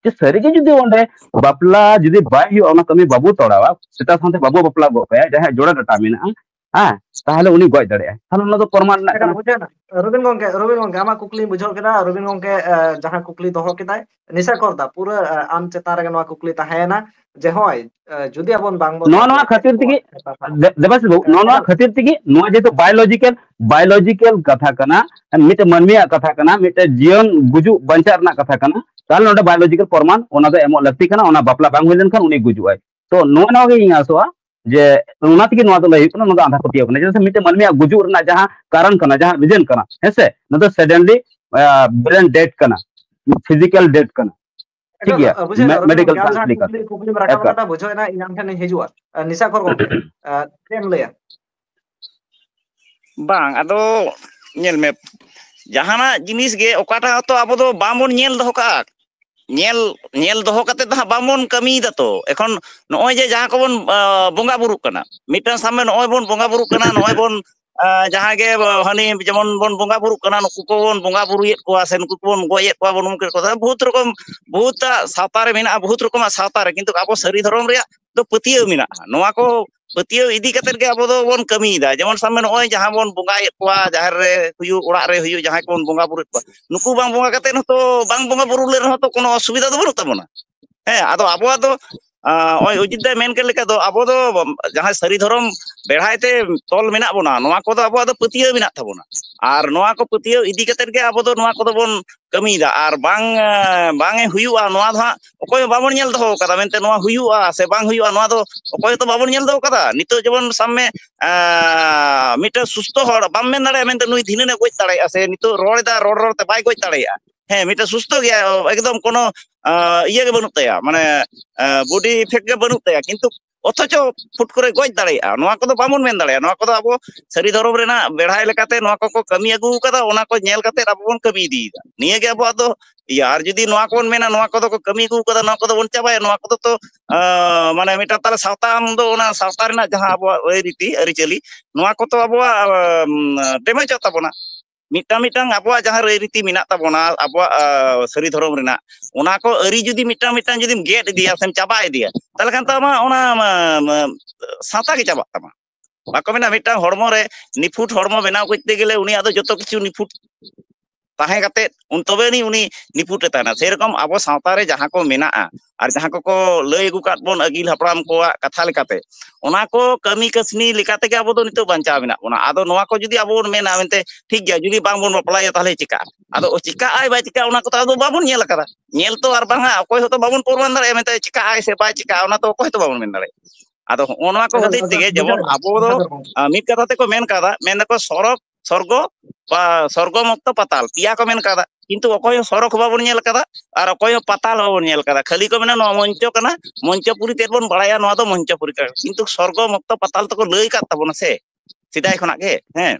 ᱡᱮ ᱥᱟᱹᱨᱤᱜᱮ ᱡᱩᱫᱤ ᱚᱸᱰᱮ ᱵᱟᱯᱞᱟ ᱡᱩᱫᱤ ᱵᱟᱭ ᱦᱩᱭᱩᱜᱼᱟ, ᱚᱱᱟ ᱠᱟᱹᱢᱤ ᱵᱟᱵᱚ ᱛᱚᱲᱟᱣᱟ, ᱥᱮᱛᱟ ᱥᱟᱶᱛᱮ ᱵᱟᱵᱚ ᱵᱟᱯᱞᱟ ᱜᱚᱫ ᱠᱟᱭᱟ, ᱡᱟᱦᱟᱸᱭᱟᱜ ᱡᱚᱲᱟ ᱰᱟᱴᱟ ᱢᱮᱱᱟᱜᱼᱟ, ᱦᱮᱸ, ᱛᱟᱦᱚᱞᱮ ᱩᱱᱤ ᱜᱚᱡ ᱫᱟᱲᱮᱭᱟᱜᱼᱟᱭ᱾ ᱛᱟᱦᱚᱞᱮ ᱚᱱᱟ ᱫᱚ ᱯᱨᱚᱢᱟᱱ ᱨᱮᱱᱟᱜ ᱠᱟᱱᱟ᱾ ᱵᱩᱡᱷᱟᱹᱣ ᱮᱱᱟ? ᱨᱚᱵᱤᱱ ᱜᱚᱝᱠᱮ, ᱨᱚᱵᱤᱱ ᱜᱚᱝᱠᱮ, ᱟᱢᱟᱜ ᱠᱩᱠᱞᱤᱧ ᱵᱩᱡᱷᱟᱹᱣ ᱠᱮᱫᱟ᱾ ᱨᱚᱵᱤᱱ ᱜᱚᱝᱠᱮ, ᱮ, ᱡᱟᱦᱟᱸ ᱠᱩᱠᱞᱤ ᱫᱚᱦᱚ ᱠᱮᱫᱟᱭ, ᱱᱤᱥᱟ ᱠᱚᱨᱫᱟ, ᱯᱩᱨᱟᱹ, ᱮ, ᱟᱢ ᱪᱮᱛᱟᱱ ᱨᱮᱜᱮ ᱱᱚᱣᱟ ᱠᱩᱠᱞᱤ ᱛᱟᱦᱮᱸᱭᱮᱱᱟ ᱡᱮ, ᱦᱳᱭ, ᱮ, ᱡᱩᱫᱤ ᱟᱵᱚᱱ ᱵᱟᱝ ᱵᱚᱱ ᱱᱚᱣᱟ, ᱱᱚᱣᱟ ᱵᱟᱯᱞᱟ ᱠᱷᱟᱹᱛᱤᱨ ᱠᱮᱫ ᱛᱮᱜᱮ, ᱠᱚᱣᱟ, ᱫᱮ-, ᱫᱮᱵᱟᱥᱤᱥ ᱵᱟᱹᱵᱩ, ᱱᱚᱣᱟ, ᱱᱚᱣᱟ ᱮᱴᱟᱜ ᱠᱷᱟᱹᱛᱤᱨ ᱛᱮᱜᱮ ᱱᱚᱣᱟ ᱡᱮᱦᱮᱛᱩ biological, biological ᱠᱟᱛᱷᱟ ᱠᱟᱱᱟ, ᱢᱤᱫᱴᱮᱱ ᱢᱟᱹᱱᱢᱤᱭᱟᱜ ᱠᱟᱛᱷᱟ ᱠᱟᱱᱟ, ᱢᱤᱫᱴᱮᱱ ᱡᱤᱭᱚᱱ ᱜᱩᱡᱩᱜ ᱵᱟᱧᱪᱟᱜ ᱨᱮᱱᱟᱜ ᱠᱟᱛᱷᱟ ᱠᱟᱱᱟ, ᱛᱟᱦᱚᱞᱮ ᱱᱚᱰᱮ biological ᱯᱨᱚᱢᱟᱱ ᱚᱱᱟ ᱫᱚ ᱮᱢᱚᱜ ᱞᱟᱹᱠᱛᱤ ᱠᱟᱱᱟ᱾ ᱚᱱᱟ ᱵᱟᱯᱞᱟ ᱵᱟᱝ ᱦᱩᱭ ᱞᱮᱱᱠᱷᱟᱱ ᱩᱱᱤ ᱜᱩᱡᱩᱜᱼᱟᱭ᱾ ᱛᱚ ᱱᱚᱜᱼᱚ ᱱᱚᱣᱟ ᱜᱮ ᱤᱧ ᱟᱥᱚᱜᱼᱟ ᱡᱮ ᱚᱱᱟ ᱛᱮᱜᱮ ᱱᱚᱣᱟ ᱫᱚ ᱞᱟᱹᱭ ᱦᱩᱭᱩᱜ ᱠᱟᱱᱟ, ᱱᱚᱣᱟ ᱫᱚ ᱟᱸᱫᱷᱟ ᱯᱟᱹᱛᱭᱟᱹᱣ ᱠᱟᱱᱟ᱾ ᱪᱮᱫᱟᱜ ᱥᱮ ᱢᱤᱫᱴᱮᱱ ᱢᱟᱹᱱᱢᱤᱭᱟᱜ ᱜᱩᱡᱩᱜ ᱨᱮᱱᱟᱜ ᱡᱟᱦᱟᱸ ᱠᱟᱨᱚᱱ ᱠᱟᱱᱟ, ᱡᱟᱦᱟᱸ reason ᱠᱟᱱᱟ, ᱦᱮᱸ ᱥᱮ, ᱱᱚᱣᱟ ᱫᱚ suddenly, ᱟ, brain dead ᱠᱟᱱᱟ, physical death ᱠᱟᱱᱟ, ᱴᱷᱤᱠ ᱮᱠᱟᱞ, ᱜᱮᱭᱟ, ᱟ, ᱵᱩᱡᱷᱟᱹᱣ ᱢᱮ-, ᱮᱱᱟ, ᱨᱚᱵᱤᱱ medical ᱜᱚᱝᱠᱮ, ᱟᱢ science ᱡᱟᱦᱟᱸ ᱞᱮᱠᱟᱛᱮ᱾ ᱠᱩᱠᱞᱤ, ᱠᱩᱠᱞᱤᱢ ᱨᱟᱠᱟᱵ ᱮᱠᱟᱞ᱾ ᱟᱠᱟᱫᱟ, ᱵᱩᱡᱷᱟᱹᱣ ᱮᱱᱟ, ᱤᱧ ᱟᱢ ᱴᱷᱮᱱ ᱤᱧ ᱦᱤᱡᱩᱜᱼᱟ᱾ ᱟ, ᱱᱤᱥᱟ ᱠᱚᱨ ᱜᱚᱝᱠᱮ, ᱟ, ᱪᱮᱫ ᱮᱢ ᱞᱟᱹᱭᱟ? ᱵᱟᱝ, ᱟᱫᱚ ᱧᱮᱞ ᱢᱮ, ᱡᱟᱦᱟᱱᱟᱜ ᱡᱤᱱᱤᱥ ᱜᱮ ᱚᱠᱟᱴᱟᱜ ᱦᱚᱸᱛᱚ ᱟᱵᱚ ᱫᱚ ᱵᱟᱝᱵᱚᱱ ᱧᱮᱞ ᱫᱚᱦᱚ ᱠᱟᱜᱼᱟ᱾ ᱧᱮᱞ, ᱧᱮᱞ ᱫᱚᱦᱚ ᱠᱟᱛᱮ ᱫᱚ ᱦᱟᱸᱜ ᱵᱟᱝᱵᱚᱱ ᱠᱟᱹᱢᱤᱭᱮᱫᱟ ᱛᱚ᱾ ᱮᱠᱷᱚᱱ ᱱᱚᱜᱼᱚᱭ ᱡᱮ ᱡᱟᱦᱟᱸ ᱠᱚᱵᱚᱱ, ᱟ, ᱵᱚᱸᱜᱟ ᱵᱩᱨᱩᱜ ᱠᱟᱱᱟ, ᱢᱤᱫᱴᱟᱝ ᱥᱟᱵ ᱢᱮ, ᱱᱚᱜᱼᱚᱭ ᱵᱚᱱ ᱵᱚᱸᱜᱟ ᱵᱩᱨᱩᱜ ᱠᱟᱱᱟ, ᱱᱚᱜᱼᱚᱭ ᱵᱚᱱ, ᱟ, ᱡᱟᱦᱟᱸ ᱜᱮ ᱦᱟᱹᱱᱤ ᱡᱮᱢᱚᱱ ᱵᱚᱱ ᱵᱚᱸᱜᱟ ᱵᱩᱨᱩᱜ ᱠᱟᱱᱟ, ᱱᱩᱠᱩ ᱠᱚᱵᱚᱱ ᱵᱚᱸᱜᱟ ᱵᱩᱨᱩᱭᱮᱫ ᱠᱚᱣᱟ ᱥᱮ ᱱᱩᱠᱩ ᱠᱚᱵᱚᱱ ᱜᱚᱡ ᱮᱫ ᱠᱚᱣᱟ ᱵᱚᱱ, ᱱᱩᱠᱩ ᱠᱚ, ᱵᱚᱦᱩᱛ ᱨᱚᱠᱚᱢ, ᱵᱚᱦᱩᱛᱟᱜ ᱥᱟᱶᱛᱟ ᱨᱮ ᱢᱮᱱᱟᱜᱼᱟ, ᱵᱚᱦᱩᱛ ᱨᱚᱠᱚᱢᱟᱜ ᱥᱟᱶᱛᱟ ᱨᱮ, ᱠᱤᱱᱛᱩ ᱟᱵᱚ ᱥᱟᱹᱨᱤ ᱫᱷᱚᱨᱚᱢ ᱨᱮᱭᱟᱜ ᱫᱚ ᱯᱟᱹᱛᱭᱟᱹᱣ ᱢᱮᱱᱟᱜᱼᱟ᱾ ᱱᱚᱣᱟ ᱠᱚ ᱯᱟᱹᱛᱭᱟᱹᱣ ᱤᱫᱤ ᱠᱟᱛᱮᱫ ᱜᱮ ᱟᱵᱚ ᱫᱚᱵᱚᱱ ᱠᱟᱹᱢᱤᱭᱮᱫᱟ᱾ ᱡᱮᱢᱚᱱ ᱥᱟᱵ ᱢᱮ, ᱱᱚᱜᱼᱚᱭ ᱡᱟᱦᱟᱸ ᱵᱚᱱ ᱵᱚᱸᱜᱟᱭᱮᱫ ᱠᱚᱣᱟ, ᱡᱟᱦᱮᱨ ᱨᱮ ᱦᱩᱭᱩᱜ, ᱚᱲᱟᱜ ᱨᱮ ᱦᱩᱭᱩᱜ, ᱡᱟᱦᱟᱸᱭ ᱠᱚᱵᱚᱱ ᱵᱚᱸᱜᱟ ᱵᱩᱨᱩᱭᱮᱫ ᱠᱚᱣᱟ, ᱱᱩᱠᱩ ᱵᱟᱝ ᱵᱚᱸᱜᱟ ᱠᱟᱛᱮᱫ ᱦᱚᱸᱛᱚ, ᱵᱟᱝ ᱵᱚᱸᱜᱟ ᱵᱩᱨᱩ ᱞᱮ ᱨᱮᱦᱚᱸ ᱛᱚ ᱠᱳᱱᱳ ᱚᱥᱩᱵᱤᱫᱷᱟ ᱫᱚ ᱵᱟᱹᱱᱩᱜ ᱛᱟᱵᱚᱱᱟ᱾ ᱦᱮᱸ, ᱟᱫᱚ ᱟᱵᱚᱣᱟᱜ ᱫᱚ, ᱟᱸ, ᱱᱚᱜᱼᱚᱭ ᱚᱡᱤᱛ ᱫᱟᱭ ᱢᱮᱱ ᱠᱮᱫ ᱞᱮᱠᱟ ᱫᱚ, ᱟᱵᱚ ᱫᱚ ᱡᱟᱦᱟᱸᱭ ᱥᱟᱹᱨᱤ ᱫᱷᱚᱨᱚᱢ ᱵᱮᱲᱦᱟᱭ ᱛᱮ ᱛᱚᱞ ᱢᱮᱱᱟᱜ ᱵᱚᱱᱟ, ᱱᱚᱣᱟ ᱠᱚᱫᱚ ᱟᱵᱚᱣᱟᱜ ᱫᱚ ᱯᱟᱹᱛᱭᱟᱹᱣ ᱢᱮᱱᱟᱜ ᱛᱟᱵᱚᱱᱟ᱾ ᱟᱨ ᱱᱚᱣᱟ ᱠᱚ ᱯᱟᱹᱛᱭᱟᱹᱣ ᱤᱫᱤ ᱠᱟᱛᱮᱫ ᱜᱮ ᱟᱵᱚ ᱫᱚ ᱱᱚᱣᱟ ᱠᱚᱫᱚ ᱵᱚᱱ ᱠᱟᱹᱢᱤᱭᱮᱫᱟ᱾ ᱟᱨ ᱵᱟᱝ, ᱮᱸ, ᱵᱟᱝ ᱮ ᱦᱩᱭᱩᱜᱼᱟ, ᱱᱚᱣᱟ ᱫᱚ ᱦᱟᱸᱜ ᱚᱠᱚᱭ ᱦᱚᱸ ᱵᱟᱵᱚᱱ ᱧᱮᱞ ᱫᱚᱦᱚ ᱠᱟᱫᱟ ᱢᱮᱱᱛᱮ, ᱱᱚᱣᱟ ᱦᱩᱭᱩᱜᱼᱟ ᱥᱮ ᱵᱟᱝ ᱦᱩᱭᱩᱜᱼᱟ, ᱱᱚᱣᱟ ᱫᱚ ᱚᱠᱚᱭ ᱦᱚᱸᱛᱚ ᱵᱟᱵᱚᱱ ᱧᱮᱞ ᱫᱚᱦᱚ ᱠᱟᱫᱟ᱾ ᱱᱤᱛᱚᱜ ᱡᱮᱢᱚᱱ ᱥᱟᱵ ᱢᱮ, ᱮᱸ, ᱢᱤᱫᱴᱮᱱ ᱥᱩᱥᱛᱷᱚ ᱦᱚᱲ ᱵᱟᱢ ᱢᱮᱱ ᱫᱟᱲᱮᱭᱟᱜᱼᱟ ᱢᱮᱱᱛᱮ ᱱᱩᱭ ᱫᱷᱤᱱᱟᱹᱱ ᱮ ᱜᱚᱡ ᱫᱟᱲᱮᱭᱟᱜᱼᱟ, ᱥᱮ ᱱᱤᱛᱚᱜ ᱨᱚᱲ ᱮᱫᱟ, ᱨᱚᱲ ᱨᱚᱲ ᱛᱮ ᱵᱟᱭ ᱜᱚᱡ ᱫᱟᱲᱮᱭᱟᱜᱼᱟ᱾ ᱦᱮᱸ, ᱢᱤᱫᱴᱮᱱ ᱥᱩᱥᱛᱷᱚ ᱜᱮᱭᱟ, ᱮᱠᱫᱚᱢ ᱠᱳᱱᱳ ᱤᱭᱟᱹ ᱜᱮ ᱵᱟᱹᱱᱩᱜ ᱛᱟᱭᱟ, ᱢᱟᱱᱮ ᱵᱚᱰᱤ ᱤᱯᱷᱮᱠᱴ ᱜᱮ ᱵᱟᱹᱱᱩᱜ ᱛᱟᱭᱟ, ᱠᱤᱱᱛᱩ ᱚᱛᱷᱚᱪᱚ ᱯᱷᱩᱴ ᱠᱚᱨᱮ ᱜᱚᱡ ᱫᱟᱲᱮᱭᱟᱜᱼᱟ᱾ ᱱᱚᱣᱟ ᱠᱚᱫᱚ ᱵᱟᱵᱚᱱ ᱢᱮᱱ ᱫᱟᱲᱮᱭᱟᱜᱼᱟ᱾ ᱱᱚᱣᱟ ᱠᱚᱫᱚ ᱟᱵᱚ ᱥᱟᱹᱨᱤ ᱫᱷᱚᱨᱚᱢ ᱨᱮᱱᱟᱜ ᱵᱮᱲᱦᱟᱭ ᱞᱮᱠᱟᱛᱮ ᱱᱚᱣᱟ ᱠᱚᱠᱚ ᱠᱟᱹᱢᱤ ᱟᱹᱜᱩ ᱟᱠᱟᱫᱟ, ᱚᱱᱟ ᱠᱚ ᱧᱮᱞ ᱠᱟᱛᱮ ᱟᱵᱚ ᱵᱚᱱ ᱠᱟᱹᱢᱤ ᱤᱫᱤᱭᱮᱫᱟ᱾ ᱱᱤᱭᱟᱹ ᱜᱮ ᱟᱵᱚᱣᱟᱜ ᱫᱚ ᱤᱭᱟᱹ᱾ ᱟᱨ ᱡᱩᱫᱤ ᱱᱚᱣᱟ ᱠᱚᱵᱚᱱ ᱢᱮᱱᱟ, ᱱᱚᱣᱟ ᱠᱚᱫᱚ ᱠᱚ ᱠᱟᱹᱢᱤ ᱟᱹᱜᱩ ᱟᱠᱟᱫᱟ, ᱱᱚᱣᱟ ᱠᱚᱫᱚ ᱵᱚᱱ ᱪᱟᱵᱟᱭᱟ, ᱱᱚᱣᱟ ᱠᱚᱫᱚ ᱛᱚ ᱢᱟᱱᱮ ᱢᱤᱫᱴᱟᱝ ᱛᱟᱦᱚᱞᱮ ᱥᱟᱶᱛᱟ ᱟᱢ ᱫᱚ ᱚᱱᱟ ᱥᱟᱶᱛᱟ ᱨᱮᱱᱟᱜ ᱡᱟᱦᱟᱸ ᱟᱵᱚᱣᱟᱜ ᱟᱹᱭ ᱨᱤᱛᱤ ᱟᱹᱨᱤᱪᱟᱹᱞᱤ, ᱱᱚᱣᱟ ᱠᱚᱛᱚ ᱟᱵᱚᱣᱟᱜ ᱰᱮᱢᱮᱡᱚᱜ ᱛᱟᱵᱚᱱᱟ᱾ ᱢᱤᱫᱴᱟᱝ ᱢᱤᱫᱴᱟᱝ ᱟᱵᱚᱣᱟᱜ ᱡᱟᱦᱟᱸ ᱨᱟᱹᱭ ᱨᱤᱛᱤ ᱢᱮᱱᱟᱜ ᱛᱟᱵᱚᱱᱟ, ᱟᱵᱚᱣᱟᱜ ᱥᱟᱹᱨᱤ ᱫᱷᱚᱨᱚᱢ ᱨᱮᱱᱟᱜ, ᱚᱱᱟ ᱠᱚ ᱟᱹᱨᱤ ᱡᱩᱫᱤ ᱢᱤᱫᱴᱟᱝ ᱢᱤᱫᱴᱟᱝ ᱡᱩᱫᱤᱢ ᱜᱮᱫ ᱤᱫᱤᱭᱟ ᱥᱮᱢ ᱪᱟᱵᱟ ᱤᱫᱤᱭᱟ, ᱛᱟᱦᱚᱞᱮ ᱠᱷᱟᱱ ᱛᱚ ᱟᱢᱟᱜ ᱚᱱᱟ ᱥᱟᱶᱛᱟ ᱜᱮ ᱪᱟᱵᱟᱜ ᱛᱟᱢᱟ᱾ ᱵᱟᱠᱚ ᱢᱮᱱᱟ ᱢᱤᱫᱴᱟᱝ ᱦᱚᱲᱢᱚ ᱨᱮ ᱱᱤᱯᱷᱩᱴ ᱦᱚᱲᱢᱚ ᱵᱮᱱᱟᱣ ᱠᱚᱨᱛᱮ ᱜᱮᱞᱮ ᱩᱱᱤᱭᱟᱜ ᱫᱚ ᱡᱚᱛᱚ ᱠᱤᱪᱷᱩ ᱱᱤᱯᱷᱩᱴ ᱛᱟᱦᱮᱸ ᱠᱟᱛᱮ ᱩᱱ ᱛᱚᱵᱮ ᱟᱹᱱᱤᱡ ᱩᱱᱤ ᱱᱤᱯᱷᱩᱴ ᱮ ᱛᱟᱦᱮᱱᱟ᱾ ᱥᱮᱨᱚᱠᱚᱢ ᱟᱵᱚ ᱥᱟᱶᱛᱟ ᱨᱮ ᱡᱟᱦᱟᱸ ᱠᱚ ᱢᱮᱱᱟᱜᱼᱟ ᱟᱨ ᱡᱟᱦᱟᱸ ᱠᱚᱠᱚ ᱞᱟᱹᱭ ᱟᱹᱜᱩ ᱠᱟᱫ ᱵᱚᱱ ᱟᱹᱜᱤᱞ ᱦᱟᱯᱲᱟᱢ ᱠᱚᱣᱟᱜ ᱠᱟᱛᱷᱟ ᱞᱮᱠᱟᱛᱮ, ᱚᱱᱟ ᱠᱚ ᱠᱟᱹᱢᱤ ᱠᱟᱹᱥᱱᱤ ᱞᱮᱠᱟ ᱛᱮᱜᱮ ᱟᱵᱚ ᱫᱚ ᱱᱤᱛᱚᱜ ᱵᱟᱧᱪᱟᱣ ᱢᱮᱱᱟᱜ ᱵᱚᱱᱟ᱾ ᱟᱫᱚ ᱱᱚᱣᱟ ᱠᱚ ᱡᱩᱫᱤ ᱟᱵᱚ ᱵᱚᱱ ᱢᱮᱱᱟ ᱢᱮᱱᱛᱮ, ᱴᱷᱤᱠ ᱜᱮᱭᱟ, ᱡᱩᱫᱤ ᱵᱟᱝ ᱵᱚᱱ ᱵᱟᱯᱞᱟᱭᱟ ᱛᱟᱦᱚᱞᱮ ᱪᱤᱠᱟᱹᱜᱼᱟ? ᱟᱫᱚ ᱪᱤᱠᱟᱹᱜ ᱟᱭ ᱵᱟᱭ ᱪᱤᱠᱟᱹᱜᱼᱟ ᱚᱱᱟ ᱠᱚᱫᱚ ᱟᱫᱚ ᱵᱟᱵᱚᱱ ᱧᱮᱞ ᱟᱠᱟᱫᱟ᱾ ᱧᱮᱞ ᱛᱚ ᱟᱨ ᱵᱟᱝᱟ ᱚᱠᱚᱭ ᱦᱚᱸᱛᱚ ᱵᱟᱵᱚᱱ ᱯᱨᱚᱢᱟᱱ ᱫᱟᱲᱮᱭᱟᱜᱼᱟ ᱢᱮᱱᱛᱮ ᱪᱤᱠᱟᱹᱜ ᱟᱭ ᱥᱮ ᱵᱟᱭ ᱪᱤᱠᱟᱹᱜᱼᱟ, ᱚᱱᱟ ᱛᱚ ᱚᱠᱚᱭ ᱦᱚᱸᱛᱚ ᱵᱟᱵᱚᱱ ᱢᱮᱱ ᱫᱟᱲᱮᱭᱟᱜᱼᱟ᱾ ᱟᱫᱚ ᱦᱚᱸᱜᱼᱚ ᱱᱚᱣᱟ ᱠᱚ ᱦᱚᱛᱮᱡ ᱛᱮᱜᱮ ᱡᱮᱢᱚᱱ ᱟᱵᱚ ᱫᱚ ᱢᱤᱫ ᱠᱟᱛᱷᱟ ᱛᱮᱠᱚ ᱢᱮᱱ ᱠᱟᱫᱟ, ᱢᱮᱱ ᱫᱟᱠᱚ ᱥᱚᱨᱚᱜᱽ, ᱥᱚᱨᱜᱚ, ᱯᱟ-, ᱥᱚᱨᱜᱚ ᱢᱚᱛᱛᱚ ᱯᱟᱛᱟᱞ, ᱯᱮᱭᱟ ᱠᱚ ᱢᱮᱱ ᱠᱟᱫᱟ, ᱠᱤᱱᱛᱩ ᱚᱠᱚᱭ ᱦᱚᱸ ᱥᱚᱨᱚᱜᱽ ᱦᱚᱸ ᱵᱟᱵᱚᱱ ᱧᱮᱞ ᱠᱟᱫᱟ ᱟᱨ ᱚᱠᱚᱭ ᱦᱚᱸ ᱯᱟᱛᱟᱞ ᱦᱚᱸ ᱵᱟᱵᱚᱱ ᱧᱮᱞ ᱠᱟᱫᱟ᱾ ᱠᱷᱟᱹᱞᱤ ᱠᱚ ᱢᱮᱱᱟ ᱱᱚᱣᱟ ᱢᱚᱧᱪᱚ ᱠᱟᱱᱟ, ᱢᱚᱧᱪᱚᱯᱩᱨᱤ ᱛᱮᱫ ᱵᱚᱱ ᱵᱟᱲᱟᱭᱟ ᱱᱚᱣᱟ ᱫᱚ ᱢᱚᱧᱪᱚᱯᱩᱨᱤ ᱠᱟᱱᱟ, ᱠᱤᱱᱛᱩ ᱥᱚᱨᱜᱚ ᱢᱚᱛᱛᱚ ᱯᱟᱛᱟᱞ ᱛᱚᱠᱚ ᱞᱟᱹᱭ ᱠᱟᱫ ᱛᱟᱵᱚᱱᱟ ᱥᱮ ᱥᱮᱫᱟᱭ ᱠᱷᱚᱱᱟᱜ ᱜᱮ᱾ ᱦᱮᱸ,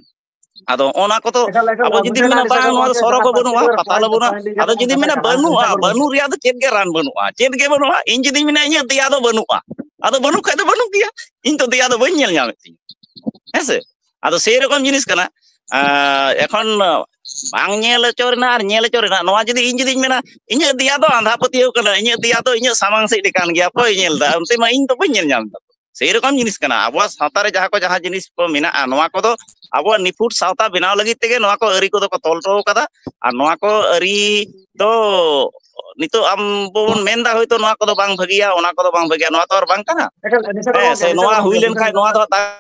ᱟᱫᱚ ᱚᱱᱟ ᱠᱚᱫᱚ ᱮᱠᱟᱞ, ᱮᱠᱟᱞ, ᱟᱵᱚ ᱡᱩᱫᱤ ᱢᱮᱱᱟ ᱵᱟᱝ ᱱᱚᱣᱟ ᱫᱚ ᱥᱚᱨᱚᱜᱽ ᱦᱚᱸ ᱵᱟᱹᱱᱩᱜᱼᱟ, ᱯᱟᱛᱟᱞ ᱦᱚᱸ ᱵᱟᱹᱱᱩᱜᱼᱟ, ᱟᱫᱚ ᱡᱩᱫᱤ ᱢᱮᱱᱟ ᱵᱟᱹᱱᱩᱜᱼᱟ, ᱵᱟᱹᱱᱩᱜ ᱨᱮᱭᱟᱜ ᱫᱚ ᱪᱮᱫ ᱜᱮ ᱨᱟᱱ ᱵᱟᱹᱱᱩᱜᱼᱟ, ᱪᱮᱫ ᱜᱮ ᱵᱟᱹᱱᱩᱜᱼᱟ, ᱤᱧ ᱡᱩᱫᱤᱧ ᱢᱮᱱᱟ ᱤᱧᱟᱹᱜ ᱫᱮᱭᱟ ᱫᱚ ᱵᱟᱹᱱᱩᱜᱼᱟ, ᱟᱫᱚ ᱵᱟᱹᱱᱩᱜ ᱠᱷᱟᱡ ᱫᱚ ᱵᱟᱹᱱᱩᱜ ᱜᱮᱭᱟ, ᱤᱧ ᱛᱚ ᱫᱮᱭᱟ ᱫᱚ ᱵᱟᱹᱧ ᱧᱮᱞ ᱧᱟᱢᱮᱫ ᱛᱤᱧᱟ, ᱦᱮᱸ ᱥᱮ? ᱟᱫᱚ ᱥᱮᱭ ᱨᱚᱠᱚᱢ ᱡᱤᱱᱤᱥ ᱠᱟᱱᱟ᱾ ᱟᱨ ᱮᱠᱷᱚᱱ ᱵᱟᱝ ᱧᱮᱞ ᱦᱚᱪᱚ ᱨᱮᱱᱟᱜ ᱟᱨ ᱧᱮᱞ ᱦᱚᱪᱚ ᱨᱮᱱᱟᱜ, ᱱᱚᱣᱟ ᱡᱩᱫᱤ ᱤᱧ ᱡᱩᱫᱤᱧ ᱢᱮᱱᱟ ᱤᱧᱟᱹᱜ ᱫᱮᱭᱟ ᱫᱚ ᱟᱸᱫᱷᱟ ᱯᱟᱹᱛᱭᱟᱹᱣ ᱠᱟᱱᱟ, ᱤᱧᱟᱹᱜ ᱫᱮᱭᱟ ᱫᱚ ᱤᱧᱟᱹᱜ ᱥᱟᱢᱟᱝ ᱥᱮᱫ ᱜᱮ ᱠᱟᱱ ᱜᱮᱭᱟ, ᱚᱠᱚᱭ ᱧᱮᱞ ᱮᱫᱟ? ᱚᱱᱛᱮ ᱢᱟ ᱤᱧ ᱫᱚ ᱵᱟᱹᱧ ᱧᱮᱞ ᱧᱟᱢ ᱮᱫᱟ᱾ ᱥᱮᱭ ᱨᱚᱠᱚᱢ ᱡᱤᱱᱤᱥ ᱠᱟᱱᱟ᱾ ᱟᱵᱚᱣᱟᱜ ᱥᱟᱶᱛᱟ ᱨᱮ ᱡᱟᱦᱟᱸ ᱠᱚ, ᱡᱟᱦᱟᱸ ᱡᱤᱱᱤᱥ ᱠᱚ ᱢᱮᱱᱟᱜᱼᱟ, ᱱᱚᱣᱟ ᱠᱚᱫᱚ ᱟᱵᱚᱣᱟᱜ ᱱᱤᱯᱷᱩᱴ ᱥᱟᱶᱛᱟ ᱵᱮᱱᱟᱣ ᱞᱟᱹᱜᱤᱫ ᱛᱮᱜᱮ ᱱᱚᱣᱟ ᱠᱚ ᱟᱹᱨᱤ ᱠᱚᱫᱚ ᱠᱚ ᱛᱚᱞ ᱦᱚᱴᱚ ᱠᱟᱫᱟ᱾ ᱟᱨ ᱱᱚᱣᱟ ᱠᱚ ᱟᱹᱨᱤ ᱫᱚ ᱱᱤᱛᱚᱜ ᱟᱢ ᱵᱚᱱ ᱢᱮᱱᱫᱟ ᱦᱳᱭᱛᱳ ᱱᱚᱣᱟ ᱠᱚᱫᱚ ᱵᱟᱝ ᱵᱷᱟᱹᱜᱤᱭᱟ, ᱚᱱᱟ ᱠᱚᱫᱚ ᱵᱟᱝ ᱵᱷᱟᱹᱜᱤᱭᱟ, ᱱᱚᱣᱟ ᱛᱚ ᱟᱨ ᱵᱟᱝ ᱠᱟᱱᱟ᱾ ᱮᱠᱟᱞ, ᱱᱤᱥᱟᱠᱚᱨ ᱦᱮᱸ, ᱜᱚᱢᱠᱮ, ᱥᱮ ᱱᱚᱣᱟ ᱱᱤᱥᱟᱠᱚᱨ ᱦᱩᱭ ᱜᱚᱢᱠᱮ, ᱞᱮᱱᱠᱷᱟᱱ ᱱᱚᱣᱟ ᱫᱚ ᱛᱟ-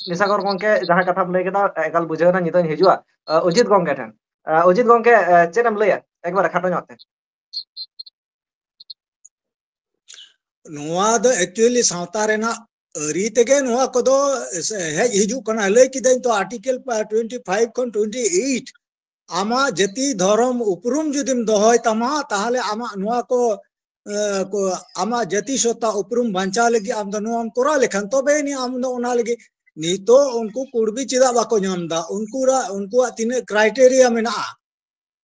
ᱱᱤᱥᱟᱠᱚᱨ ᱜᱚᱢᱠᱮ, ᱡᱟᱦᱟᱸ ᱠᱟᱛᱷᱟᱢ ᱞᱟᱹᱭ ᱠᱮᱫᱟ, ᱮᱠᱟᱞ ᱵᱩᱡᱷᱟᱹᱣ ᱮᱱᱟ᱾ ᱱᱤᱛᱚᱜ ᱤᱧ ᱦᱤᱡᱩᱜᱼᱟ, ᱟ, ᱚᱡᱤᱛ ᱜᱚᱢᱠᱮ ᱴᱷᱮᱱ᱾ ᱟ, ᱚᱡᱤᱛ ᱜᱚᱢᱠᱮ, ᱟ, ᱪᱮᱫ ᱮᱢ ᱞᱟᱹᱭᱟ ᱮᱠᱵᱟᱨᱮ ᱠᱷᱟᱴᱚ ᱧᱚᱜ ᱛᱮ? ᱱᱚᱣᱟ ᱫᱚ actually ᱥᱟᱶᱛᱟ ᱨᱮᱱᱟᱜ ᱟᱹᱨᱤ ᱛᱮᱜᱮ ᱱᱚᱣᱟ ᱠᱚᱫᱚ ᱦᱮᱡ ᱦᱤᱡᱩᱜ ᱠᱟᱱᱟ᱾ ᱞᱟᱹᱭ ᱠᱤᱫᱟᱹᱧ ᱛᱚ, ᱟᱨᱴᱤᱠᱮᱞ ᱴᱩᱭᱮᱱᱴᱤ ᱯᱷᱟᱭᱤᱵᱷ ᱠᱷᱚᱱ ᱴᱩᱭᱮᱱᱴᱤ ᱮᱭᱤᱴ ᱟᱢᱟᱜ ᱡᱟᱹᱛᱤ ᱫᱷᱚᱨᱚᱢ ᱩᱯᱨᱩᱢ ᱡᱩᱫᱤᱢ ᱫᱚᱦᱚᱭ ᱛᱟᱢᱟ, ᱛᱟᱦᱚᱞᱮ ᱟᱢᱟᱜ ᱱᱚᱣᱟ ᱠᱚ, ᱮ, ᱠᱚ, ᱟᱢᱟᱜ ᱡᱟᱹᱛᱤ ᱥᱚᱛᱟ ᱩᱯᱨᱩᱢ ᱵᱟᱧᱪᱟᱣ ᱞᱟᱹᱜᱤᱫ ᱟᱢ ᱫᱚ ᱱᱚᱣᱟᱢ ᱠᱚᱨᱟᱣ ᱞᱮᱠᱷᱟᱱ, ᱛᱚᱵᱮ ᱟᱹᱱᱤᱡ ᱟᱢ ᱫᱚ ᱚᱱᱟ ᱞᱟᱹᱜᱤᱫ᱾ ᱱᱤᱛᱚᱜ ᱩᱱᱠᱩ ᱠᱩᱲᱵᱤ ᱪᱮᱫᱟᱜ ᱵᱟᱠᱚ ᱧᱟᱢ ᱮᱫᱟ? ᱩᱱᱠᱩᱣᱟᱜ, ᱩᱱᱠᱩᱣᱟᱜ ᱛᱤᱱᱟᱹᱜ criteria ᱢᱮᱱᱟᱜᱼᱟ,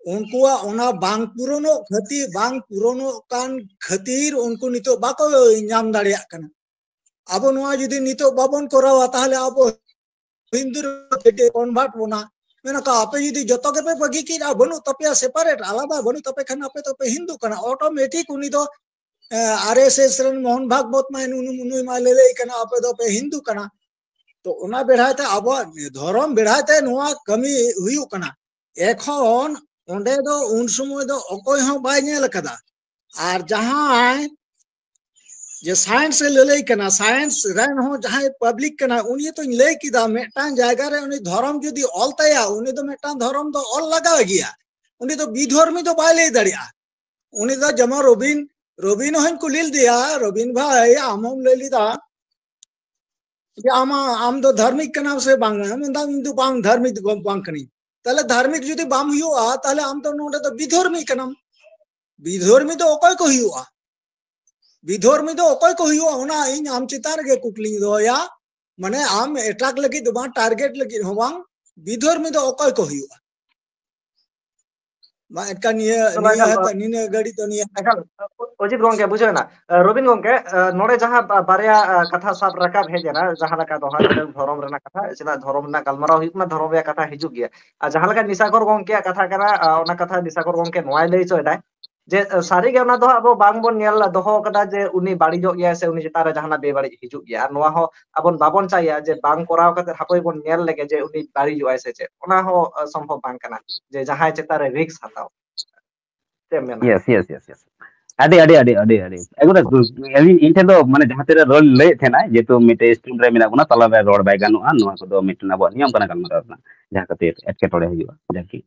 ᱩᱱᱠᱩᱣᱟᱜ ᱚᱱᱟ ᱵᱟᱝ ᱯᱩᱨᱚᱱᱚᱜ ᱠᱷᱟᱹᱛᱤᱨ, ᱵᱟᱝ ᱯᱩᱨᱚᱱᱚᱜ ᱠᱟᱱ ᱠᱷᱟᱹᱛᱤᱨ ᱩᱱᱠᱩ ᱱᱤᱛᱚᱜ ᱵᱟᱠᱚ ᱧᱟᱢ ᱫᱟᱲᱮᱭᱟᱜ ᱠᱟᱱᱟ᱾ ᱟᱵᱚ ᱱᱚᱣᱟ ᱡᱩᱫᱤ ᱱᱤᱛᱚᱜ ᱵᱟᱵᱚᱱ ᱠᱚᱨᱟᱣᱟ, ᱛᱟᱦᱚᱞᱮ ᱟᱵᱚ ᱦᱤᱱᱫᱩ ᱨᱮ convert ᱵᱚᱱᱟ᱾ ᱢᱮᱱᱟᱠᱚ, ᱟᱯᱮ ᱡᱩᱫᱤ ᱡᱚᱛᱚ ᱜᱮᱯᱮ ᱵᱟᱹᱜᱤ ᱠᱮᱫᱼᱟ, ᱵᱟᱹᱱᱩᱜ ᱛᱟᱯᱮᱭᱟ, separate, ᱟᱞᱟᱫᱟ ᱵᱟᱹᱱᱩᱜ ᱛᱟᱯᱮ ᱠᱷᱟᱱ, ᱟᱯᱮ ᱫᱚᱯᱮ ᱦᱤᱱᱫᱩ ᱠᱟᱱᱟ, automatic ᱩᱱᱤ ᱫᱚ, ᱮ, RSS ᱨᱮᱱ ᱢᱳᱦᱚᱱ ᱵᱷᱟᱜᱽᱵᱚᱛ ᱢᱟ ᱱᱩᱱᱩ ᱢᱩᱱᱩᱭ ᱢᱟ ᱞᱟᱹᱞᱟᱹᱭ ᱠᱟᱱᱟ, ᱟᱯᱮ ᱫᱚᱯᱮ ᱦᱤᱱᱫᱩ ᱠᱟᱱᱟ᱾ ᱛᱚ ᱚᱱᱟ ᱵᱮᱲᱦᱟᱭ ᱛᱮ, ᱟᱵᱚᱣᱟᱜ ᱫᱷᱚᱨᱚᱢ ᱵᱮᱲᱦᱟᱭ ᱛᱮ ᱱᱚᱣᱟ ᱠᱟᱹᱢᱤ ᱦᱩᱭᱩᱜ ᱠᱟᱱᱟ᱾ ᱮᱠᱷᱚᱱ ᱚᱸᱰᱮ ᱫᱚ ᱩᱱ ᱥᱚᱢᱚᱭ ᱫᱚ ᱚᱠᱚᱭ ᱦᱚᱸ ᱵᱟᱭ ᱧᱮᱞ ᱟᱠᱟᱫᱟ᱾ ᱟᱨ ᱡᱟᱦᱟᱸᱭ ᱡᱮ science ᱮ ᱞᱟᱹᱞᱟᱹᱭ ᱠᱟᱱᱟ, science ᱨᱮᱱ ᱦᱚᱸ ᱡᱟᱦᱟᱸᱭ public ᱠᱟᱱᱟ, ᱩᱱᱤ ᱛᱚᱧ ᱞᱟᱹᱭ ᱠᱮᱫᱟ, ᱢᱤᱫᱴᱟᱝ ᱡᱟᱭᱜᱟ ᱨᱮ ᱩᱱᱤ ᱫᱷᱚᱨᱚᱢ ᱡᱩᱫᱤ ᱚᱞ ᱛᱟᱭᱟ, ᱩᱱᱤ ᱫᱚ ᱢᱤᱫᱴᱟᱝ ᱫᱷᱚᱨᱚᱢ ᱫᱚ ᱚᱞ ᱞᱟᱜᱟᱣ ᱜᱮᱭᱟ᱾ ᱩᱱᱤ ᱫᱚ ᱵᱤᱫᱷᱚᱨᱢᱤ ᱫᱚ ᱵᱟᱭ ᱞᱟᱹᱭ ᱫᱟᱲᱮᱭᱟᱜᱼᱟ᱾ ᱩᱱᱤ ᱫᱚ ᱡᱮᱢᱚᱱ ᱨᱚᱵᱤᱱ, ᱨᱚᱵᱤᱱ ᱦᱚᱸᱧ ᱠᱩᱞᱤ ᱞᱮᱫᱮᱭᱟ, "ᱨᱚᱵᱤᱱ ᱵᱷᱟᱭ, ᱟᱢ ᱦᱚᱸᱢ ᱞᱟᱹᱭ ᱞᱮᱫᱟ ᱡᱮ ᱟᱢ, ᱟᱢ ᱫᱚ ᱫᱷᱟᱨᱢᱤᱠ ᱠᱟᱱᱟᱢ ᱥᱮ ᱵᱟᱝ?" ᱢᱮᱱᱫᱟ, "ᱤᱧ ᱫᱚ ᱵᱟᱝ, ᱫᱷᱟᱨᱢᱤᱠ ᱫᱚ ᱵᱟᱝ ᱠᱟᱹᱱᱟᱹᱧ᱾" ᱛᱟᱦᱞᱮ ᱫᱷᱟᱨᱢᱤᱠ ᱡᱩᱫᱤ ᱵᱟᱢ ᱦᱩᱭᱩᱜᱼᱟ, ᱛᱟᱦᱞᱮ ᱟᱢ ᱫᱚ ᱱᱚᱰᱮ ᱫᱚ ᱵᱤᱫᱷᱚᱨᱢᱤ ᱠᱟᱱᱟᱢ᱾ ᱵᱤᱫᱷᱚᱨᱢᱤ ᱫᱚ ᱚᱠᱚᱭ ᱠᱚ ᱦᱩᱭᱩᱜᱼᱟ? ᱵᱤᱫᱷᱚᱨᱢᱤ ᱫᱚ ᱚᱠᱚᱭ ᱠᱚ ᱦᱩᱭᱩᱜᱼᱟ? ᱚᱱᱟ ᱤᱧ ᱟᱢ ᱪᱮᱛᱟᱱ ᱨᱮᱜᱮ ᱠᱩᱠᱞᱤᱧ ᱫᱚᱦᱚᱭᱟ᱾ ᱢᱟᱱᱮ, ᱟᱢ ᱮᱴᱟᱜ ᱞᱟᱹᱜᱤᱫ ᱫᱚ ᱵᱟᱝ, target ᱞᱟᱹᱜᱤᱫ ᱦᱚᱸ ᱵᱟᱝ, ᱵᱤᱫᱷᱚᱨᱢᱤ ᱫᱚ ᱚᱠᱚᱭ ᱠᱚ ᱦᱩᱭᱩᱜᱼᱟ? ᱢᱟ, ᱮᱱᱠᱷᱟᱱ ᱱᱤᱭᱟᱹ, ᱮᱠᱟᱞ, ᱱᱤᱭᱟᱹ ᱮᱠᱟᱞ, ᱦᱟᱛᱟ-, ᱱᱤᱱᱟᱹ ᱜᱷᱟᱹᱲᱤᱡ ᱫᱚ ᱱᱤᱭᱟᱹ᱾ ᱮᱠᱟᱞ, ᱚᱡᱤᱛ ᱜᱚᱝᱠᱮ, ᱵᱩᱡᱷᱟᱹᱣ ᱮᱱᱟ᱾ ᱨᱚᱵᱤᱱ ᱜᱚᱝᱠᱮ, ᱱᱚᱰᱮ ᱡᱟᱦᱟᱸ ᱵᱟ-, ᱵᱟᱨᱭᱟ, ᱠᱟᱛᱷᱟ ᱥᱟᱵ ᱨᱟᱠᱟᱵ ᱦᱮᱡ ᱮᱱᱟ, ᱡᱟᱦᱟᱸ ᱞᱮᱠᱟ ᱫᱚ ᱦᱟᱸᱜ ᱫᱷᱚᱨᱚᱢ ᱨᱮᱱᱟᱜ ᱠᱟᱛᱷᱟ, ᱪᱮᱫᱟᱜ ᱫᱷᱚᱨᱚᱢ ᱨᱮᱱᱟᱜ ᱜᱟᱞᱢᱟᱨᱟᱣ ᱦᱩᱭᱩᱜ ᱠᱟᱱᱟ, ᱫᱷᱚᱨᱚᱢ ᱨᱮᱭᱟᱜ ᱠᱟᱛᱷᱟ ᱦᱤᱡᱩᱜ ᱜᱮᱭᱟ᱾ ᱟᱨ ᱡᱟᱦᱟᱸ ᱞᱮᱠᱟ ᱱᱤᱥᱟᱜᱚᱨ ᱜᱚᱝᱠᱮᱭᱟᱜ ᱠᱟᱛᱷᱟ ᱠᱟᱱᱟ, ᱚᱱᱟ ᱠᱟᱛᱷᱟ ᱱᱤᱥᱟᱜᱚᱨ ᱜᱚᱝᱠᱮ ᱱᱚᱣᱟᱭ ᱞᱟᱹᱭ ᱦᱚᱪᱚᱭᱮᱫᱟᱭ, ᱡᱮ, ᱥᱟᱹᱨᱤᱜᱮ ᱚᱱᱟ ᱫᱚ ᱟᱵᱚ ᱵᱟᱝᱵᱚᱱ ᱧᱮᱞ ᱫᱚᱦᱚ ᱠᱟᱫᱟ ᱡᱮ ᱩᱱᱤ ᱵᱟᱹᱲᱤᱡᱚᱜ ᱜᱮᱭᱟᱭ ᱥᱮ ᱩᱱᱤ ᱪᱮᱛᱟᱱ ᱨᱮ ᱡᱟᱦᱟᱱᱟᱜ ᱵᱮᱵᱟᱹᱲᱤᱡ ᱦᱤᱡᱩᱜ ᱜᱮᱭᱟ᱾ ᱟᱨ ᱱᱚᱣᱟ ᱦᱚᱸ ᱟᱵᱚᱱ ᱵᱟᱵᱚᱱ ᱪᱟᱭᱟ ᱡᱮ ᱵᱟᱝ ᱠᱚᱨᱟᱣ ᱠᱟᱛᱮ ᱦᱟᱯᱳᱭ ᱵᱚᱱ ᱧᱮᱞ ᱞᱮᱜᱮ ᱡᱮ ᱩᱱᱤ ᱵᱟᱹᱲᱤᱡᱚᱜᱼᱟᱭ ᱥᱮ ᱪᱮᱫ᱾ ᱚᱱᱟ ᱦᱚᱸ, ᱟ, ᱥᱚᱢᱵᱷᱚᱵ ᱵᱟᱝ ᱠᱟᱱᱟ ᱡᱮ ᱡᱟᱦᱟᱸᱭ ᱪᱮᱛᱟᱱ ᱨᱮ risk ᱦᱟᱛᱟᱣ᱾ ᱪᱮᱫ ᱮᱢ ᱢᱮᱱᱟ? Yes, yes, yes, yes. ᱟᱹᱰᱤ ᱟᱹᱰᱤ ᱟᱹᱰᱤ ᱟᱹᱰᱤ ᱟᱹᱰᱤ ᱮᱠᱫᱚᱢ ᱤᱧ ᱤᱧ ᱴᱷᱮᱱ ᱫᱚ ᱢᱟᱱᱮ ᱡᱟᱦᱟᱸ ᱛᱤᱨᱮ ᱨᱚᱲ ᱞᱟᱹᱭᱮᱫ ᱛᱟᱦᱮᱱᱟ, ᱡᱮᱦᱮᱛᱩ ᱢᱤᱫᱴᱮᱡ ᱥᱴᱨᱤᱢ ᱨᱮ ᱢᱮᱱᱟᱜ ᱵᱚᱱᱟ, ᱛᱟᱞᱟᱨᱮ ᱨᱚᱲ ᱵᱟᱭ ᱜᱟᱱᱚᱜᱼᱟ, ᱱᱚᱣᱟ ᱠᱚᱫᱚ ᱢᱤᱫᱴᱮᱱ ᱟᱵᱚᱣᱟᱜ ᱱᱤᱭᱚᱢ ᱠᱟᱱᱟ ᱜᱟᱞᱢᱟᱨᱟᱣ ᱨᱮᱱᱟᱜ, ᱡᱟᱦᱟᱸ ᱠᱷᱟᱹᱛᱤᱨ ᱮᱴᱠᱮᱴᱚᱬᱮ ᱦᱩᱭᱩᱜᱼᱟ᱾ ᱡᱟᱠᱤ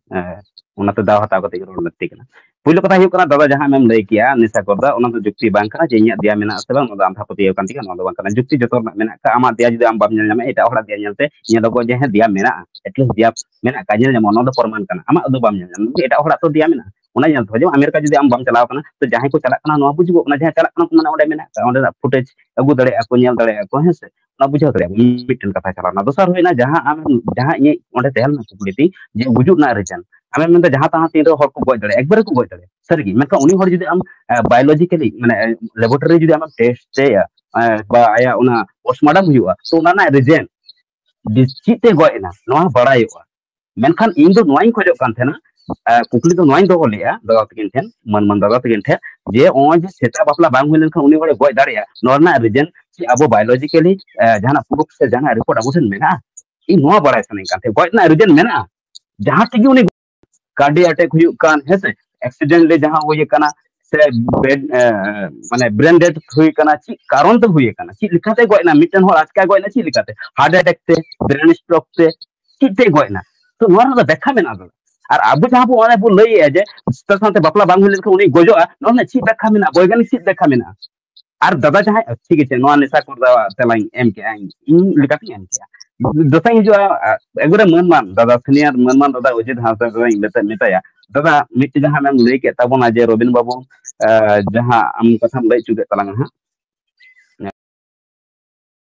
ᱚᱱᱟᱛᱮ ᱫᱟᱣ ᱦᱟᱛᱟᱣ ᱠᱟᱛᱮ ᱜᱮ ᱨᱚᱲ ᱞᱟᱹᱠᱛᱤ ᱠᱟᱱᱟ᱾ ᱯᱩᱭᱞᱩ ᱠᱟᱛᱷᱟ ᱦᱩᱭᱩᱜ ᱠᱟᱱᱟ, ᱫᱟᱫᱟ ᱡᱟᱦᱟᱸ ᱟᱢᱮᱢ ᱞᱟᱹᱭ ᱠᱮᱜᱼᱟ ᱱᱮᱥᱟ ᱠᱚᱨ ᱫᱚ, ᱚᱱᱟ ᱫᱚ ᱡᱩᱠᱛᱤ ᱵᱟᱝ ᱠᱟᱱᱟ ᱡᱮ ᱤᱧᱟᱹᱜ ᱫᱮᱭᱟ ᱢᱮᱱᱟᱜᱼᱟ ᱥᱮ ᱵᱟᱝ, ᱚᱱᱟ ᱫᱚ ᱟᱸᱫᱷᱟ ᱯᱟᱹᱛᱭᱟᱹᱣ ᱠᱟᱱ ᱛᱤᱧᱟ, ᱱᱚᱣᱟ ᱫᱚ ᱵᱟᱝ ᱠᱟᱱᱟ᱾ ᱡᱩᱠᱛᱤ ᱡᱚᱛᱚ ᱨᱮᱱᱟᱜ ᱢᱮᱱᱟᱜ ᱟᱠᱟᱫ, ᱟᱢᱟᱜ ᱫᱮᱭᱟ ᱡᱩᱫᱤ ᱟᱢ ᱵᱟᱢ ᱧᱮᱞ ᱧᱟᱢᱟ, ᱮᱴᱟᱜ ᱦᱚᱲᱟᱜ ᱫᱮᱭᱟ ᱧᱮᱞᱛᱮ ᱧᱮᱞᱚᱜᱚᱜ ᱡᱮ ᱦᱮᱸ ᱫᱮᱭᱟ ᱢᱮᱱᱟᱜᱼᱟ, ᱮᱴᱞᱤᱥᱴ ᱫᱮᱭᱟ ᱢᱮᱱᱟᱜ ᱟᱠᱟᱫ, ᱧᱮᱞ ᱧᱟᱢᱚᱜᱼᱟ, ᱱᱚᱣᱟ ᱫᱚ ᱯᱨᱚᱢᱟᱱ ᱠᱟᱱᱟ᱾ ᱟᱢᱟᱜ ᱫᱚ ᱵᱟᱢ ᱧᱮᱞ ᱧᱟᱢᱟ, ᱮᱴᱟᱜ ᱦᱚᱲᱟᱜ ᱛᱚ ᱫᱮᱭᱟ ᱢᱮᱱᱟᱜᱼᱟ᱾ ᱚᱱᱟ ᱧᱮᱞ ᱛᱮ ᱡᱮᱢᱚᱱ ᱟᱢᱮᱨᱤᱠᱟ ᱡᱩᱫᱤ ᱟᱢ ᱵᱟᱢ ᱪᱟᱞᱟᱣ ᱠᱟᱱᱟ, ᱛᱚ ᱡᱟᱦᱟᱸᱭ ᱠᱚ ᱪᱟᱞᱟᱜ ᱠᱟᱱᱟ ᱱᱚᱣᱟ ᱵᱩᱡᱩᱜᱚᱜ ᱠᱟᱱᱟ, ᱡᱟᱦᱟᱸᱭ ᱪᱟᱞᱟᱜ ᱠᱟᱱᱟ ᱠᱚ ᱢᱟᱱᱮ ᱚᱸᱰᱮ ᱢᱮᱱᱟᱜ ᱟᱠᱟᱫ, ᱚᱸᱰᱮᱱᱟᱜ ᱯᱷᱩᱴᱮᱡᱽ ᱟᱹᱜᱩ ᱫᱟᱲᱮᱭᱟᱜᱼᱟ ᱠᱚ, ᱧᱮᱞ ᱫᱟᱲᱮᱭᱟᱜᱼᱟ ᱠᱚ, ᱦᱮᱸ ᱥᱮ? ᱚᱱᱟ ᱵᱩᱡᱷᱟᱹᱣ ᱫᱟᱲᱮᱭᱟᱜᱼᱟ ᱵᱚᱱ᱾ ᱢᱤᱫᱴᱮᱱ ᱠᱟᱛᱷᱟ ᱪᱟᱞᱟᱣ ᱮᱱᱟ᱾ ᱫᱚᱥᱟᱨ ᱦᱩᱭᱱᱟ, ᱡᱟᱦᱟᱸ ᱟᱢ ᱡᱟᱦᱟᱸ ᱤᱧᱟᱹᱜ ᱚᱸᱰᱮ ᱛᱟᱦᱮᱸ ᱞᱮᱱᱟ ᱠᱩᱠᱞᱤ ᱛᱤᱧ, ᱡᱮ ᱜᱩᱡᱩᱜ ᱨᱮᱱᱟᱜ ᱨᱤᱡᱮᱱ, ᱟᱢᱮᱢ ᱢᱮᱱᱫᱟ ᱡᱟᱦᱟᱸ ᱛᱟᱦᱟᱸ ᱛᱤᱱ ᱨᱮᱦᱚᱸ ᱦᱚᱲ ᱠᱚ ᱜᱚᱡ ᱫᱟᱲᱮᱭᱟᱜᱼᱟ, ᱮᱠᱵᱟᱨᱮ ᱠᱚ ᱜᱚᱡ ᱫᱟᱲᱮᱭᱟᱜᱼᱟ, ᱥᱟᱹᱨᱤᱜᱮ᱾ ᱢᱮᱱᱠᱷᱟᱱ ᱩᱱᱤ ᱦᱚᱲ ᱡᱩᱫᱤ ᱟᱢ ᱵᱟᱭᱳᱞᱚᱡᱤᱠᱟᱞᱤ ᱢᱟᱱᱮ ᱞᱮᱵᱚᱨᱴᱚᱨᱤ ᱡᱩᱫᱤ ᱟᱢᱮᱢ ᱴᱮᱥᱴ ᱦᱚᱪᱚᱭᱟ, ᱮ, ᱵᱟ ᱟᱭᱟᱜ ᱚᱱᱟ ᱯᱳᱥᱴᱢᱚᱨᱴᱮᱢ ᱦᱩᱭᱩᱜᱼᱟ, ᱛᱚ ᱚᱱᱟ ᱨᱮᱱᱟᱜ ᱨᱤᱡᱮᱱ ᱪᱮᱫ ᱛᱮ ᱜᱚᱡ ᱮᱱᱟ ᱱᱚᱣᱟ ᱦᱚᱸ ᱵᱟᱲᱟᱭᱚᱜᱼᱟ᱾ ᱢᱮᱱᱠᱷᱟᱱ ᱤᱧ ᱫᱚ ᱱᱚᱣᱟᱧ ᱠᱷᱚᱡᱚᱜ ᱠᱟᱱ ᱛᱟᱦᱮᱱᱟ, ᱮ, ᱠᱩᱠᱞᱤ ᱫᱚ ᱱᱚᱣᱟᱧ ᱫᱚᱦᱚ ᱞᱮᱫᱼᱟ ᱫᱟᱫᱟ ᱛᱟᱹᱠᱤᱱ ᱴᱷᱮᱱ, ᱢᱟᱹᱱ ᱢᱟᱹᱱ ᱫᱟᱫᱟ ᱛᱟᱹᱠᱤᱱ ᱴᱷᱮᱱ, ᱡᱮ ᱱᱚᱜᱼᱚᱭ ᱡᱮ ᱥᱮᱛᱟ ᱵᱟᱯᱞᱟ ᱵᱟᱝ ᱦᱩᱭ ᱞᱮᱱᱠᱷᱟᱱ ᱩᱱᱤ ᱦᱚᱲᱮ ᱜᱚᱡ ᱫᱟᱲᱮᱭᱟᱜᱼᱟ, ᱱᱚᱣᱟ ᱨᱮᱱᱟᱜ ᱨᱤᱡᱮᱱ ᱪᱮᱫ? ᱟᱵᱚ ᱵᱟᱭᱳᱞᱚᱡᱤᱠᱟᱞᱤ ᱡᱟᱦᱟᱱᱟᱜ ᱯᱨᱩᱯ ᱥᱮ ᱡᱟᱦᱟᱱᱟᱜ ᱨᱤᱯᱳᱨᱴ ᱟᱵᱚ ᱴᱷᱮᱱ ᱢᱮᱱᱟᱜᱼᱟ? ᱤᱧ ᱱᱚᱣᱟ ᱵᱟᱲᱟᱭ ᱥᱟᱱᱟᱧ ᱠᱟᱱ ᱛᱟᱦᱮᱸᱫ, ᱜᱚᱡ ᱨᱮᱱᱟᱜ ᱨᱤᱡᱮᱱ ᱢᱮᱱᱟᱜᱼᱟ? ᱡᱟᱦᱟᱸ ᱛᱮᱜᱮ ᱩᱱᱤ ᱠᱟᱨᱰᱤᱭᱟ ᱮᱴᱮᱠ ᱦᱩᱭᱩᱜ ᱠᱟᱱ, ᱦᱮᱸ ᱥᱮ, ᱮᱠᱥᱤᱰᱮᱱᱴ ᱨᱮ ᱡᱟᱦᱟᱸ ᱦᱩᱭ ᱟᱠᱟᱱᱟ, ᱥᱮ ᱵᱨᱮᱱ, ᱮ, ᱢᱟᱱᱮ ᱵᱨᱮᱱ ᱰᱮᱰ ᱦᱩᱭ ᱟᱠᱟᱱᱟ, ᱪᱮᱫ ᱠᱟᱨᱚᱱ ᱛᱮ ᱦᱩᱭ ᱟᱠᱟᱱᱟ, ᱪᱮᱫ ᱞᱮᱠᱟᱛᱮ ᱜᱚᱡ ᱮᱱᱟ? ᱢᱤᱫᱴᱮᱱ ᱦᱚᱲ ᱟᱪᱠᱟ ᱜᱚᱡ ᱮᱱᱟ ᱪᱮᱫ ᱞᱮᱠᱟᱛᱮ? ᱦᱟᱨᱴ ᱮᱴᱮᱠ ᱛᱮ, ᱵᱨᱮᱱ ᱥᱴᱨᱳᱠ ᱛᱮ, ᱪᱮᱫ ᱛᱮ ᱜᱚᱡ ᱮᱱᱟ? ᱛᱚ ᱱᱚᱣᱟ ᱨᱮᱱᱟᱜ ᱫᱚ ᱵᱮᱠᱠᱷᱟ ᱢᱮᱱᱟᱜᱼᱟ ᱫᱟᱫᱟ᱾ ᱟᱨ ᱟᱵᱚ ᱡᱟᱦᱟᱸ ᱵᱚ ᱚᱱᱮ ᱵᱚ ᱞᱟᱹᱭᱮᱫᱼᱟ ᱡᱮ ᱥᱮᱛᱟ ᱥᱟᱶᱛᱮ ᱵᱟᱯᱞᱟ ᱵᱟᱝ ᱦᱩᱭ ᱞᱮᱱᱠᱷᱟᱱ ᱩᱱᱤ ᱜᱚᱡᱚᱜᱼᱟ, ᱱᱚᱣᱟ ᱨᱮᱱᱟᱜ ᱪᱮᱫ ᱵᱮᱠᱠᱷᱟ ᱢᱮᱱᱟᱜᱼᱟ? ᱵᱳᱭᱜᱟᱱᱤᱠ ᱪᱮᱫ ᱵᱮᱠᱠᱷᱟ ᱢᱮᱱᱟᱜᱼᱟ? ᱟᱨ ᱫᱟᱫᱟ ᱡᱟᱦᱟᱸᱭ, ᱴᱷᱤᱠ ᱟᱪᱷᱮ, ᱱᱚᱣᱟ ᱱᱮᱥᱟ ᱠᱚᱨ ᱫᱚ ᱛᱮᱞᱟᱧ ᱮᱢ ᱠᱮᱜᱼᱟ, ᱤᱧ, ᱤᱧ ᱞᱮᱠᱟᱛᱤᱧ ᱮᱢ ᱠᱮᱜᱼᱟ᱾ ᱫᱚᱥᱟᱨ ᱦᱤᱡᱩᱜᱼᱟ, ᱮᱠᱵᱟᱨᱮ ᱢᱟᱹᱱ ᱢᱟᱱ ᱫᱟᱫᱟ, ᱥᱤᱱᱤᱭᱟᱨ ᱢᱟᱹᱱ ᱢᱟᱱ ᱫᱟᱫᱟ ᱚᱡᱤᱛ ᱦᱟᱸᱥᱫᱟ ᱫᱟᱫᱟᱧ ᱢᱮᱛᱟ-, ᱢᱮᱛᱟᱭᱟ, ᱫᱟᱫᱟ, ᱢᱤᱫᱴᱮᱡ ᱡᱟᱦᱟᱸ ᱟᱢᱮᱢ ᱞᱟᱹᱭ ᱠᱮᱫ ᱛᱟᱵᱚᱱᱟ ᱡᱮ ᱨᱚᱵᱤᱱ ᱵᱟᱹᱵᱩ, ᱮ, ᱡᱟᱦᱟᱸ ᱟᱢ ᱠᱟᱛᱷᱟᱢ ᱞᱟᱹᱭ ᱦᱚᱪᱚ ᱠᱮᱫ ᱛᱟᱞᱟᱝᱟ ᱦᱟᱸᱜ,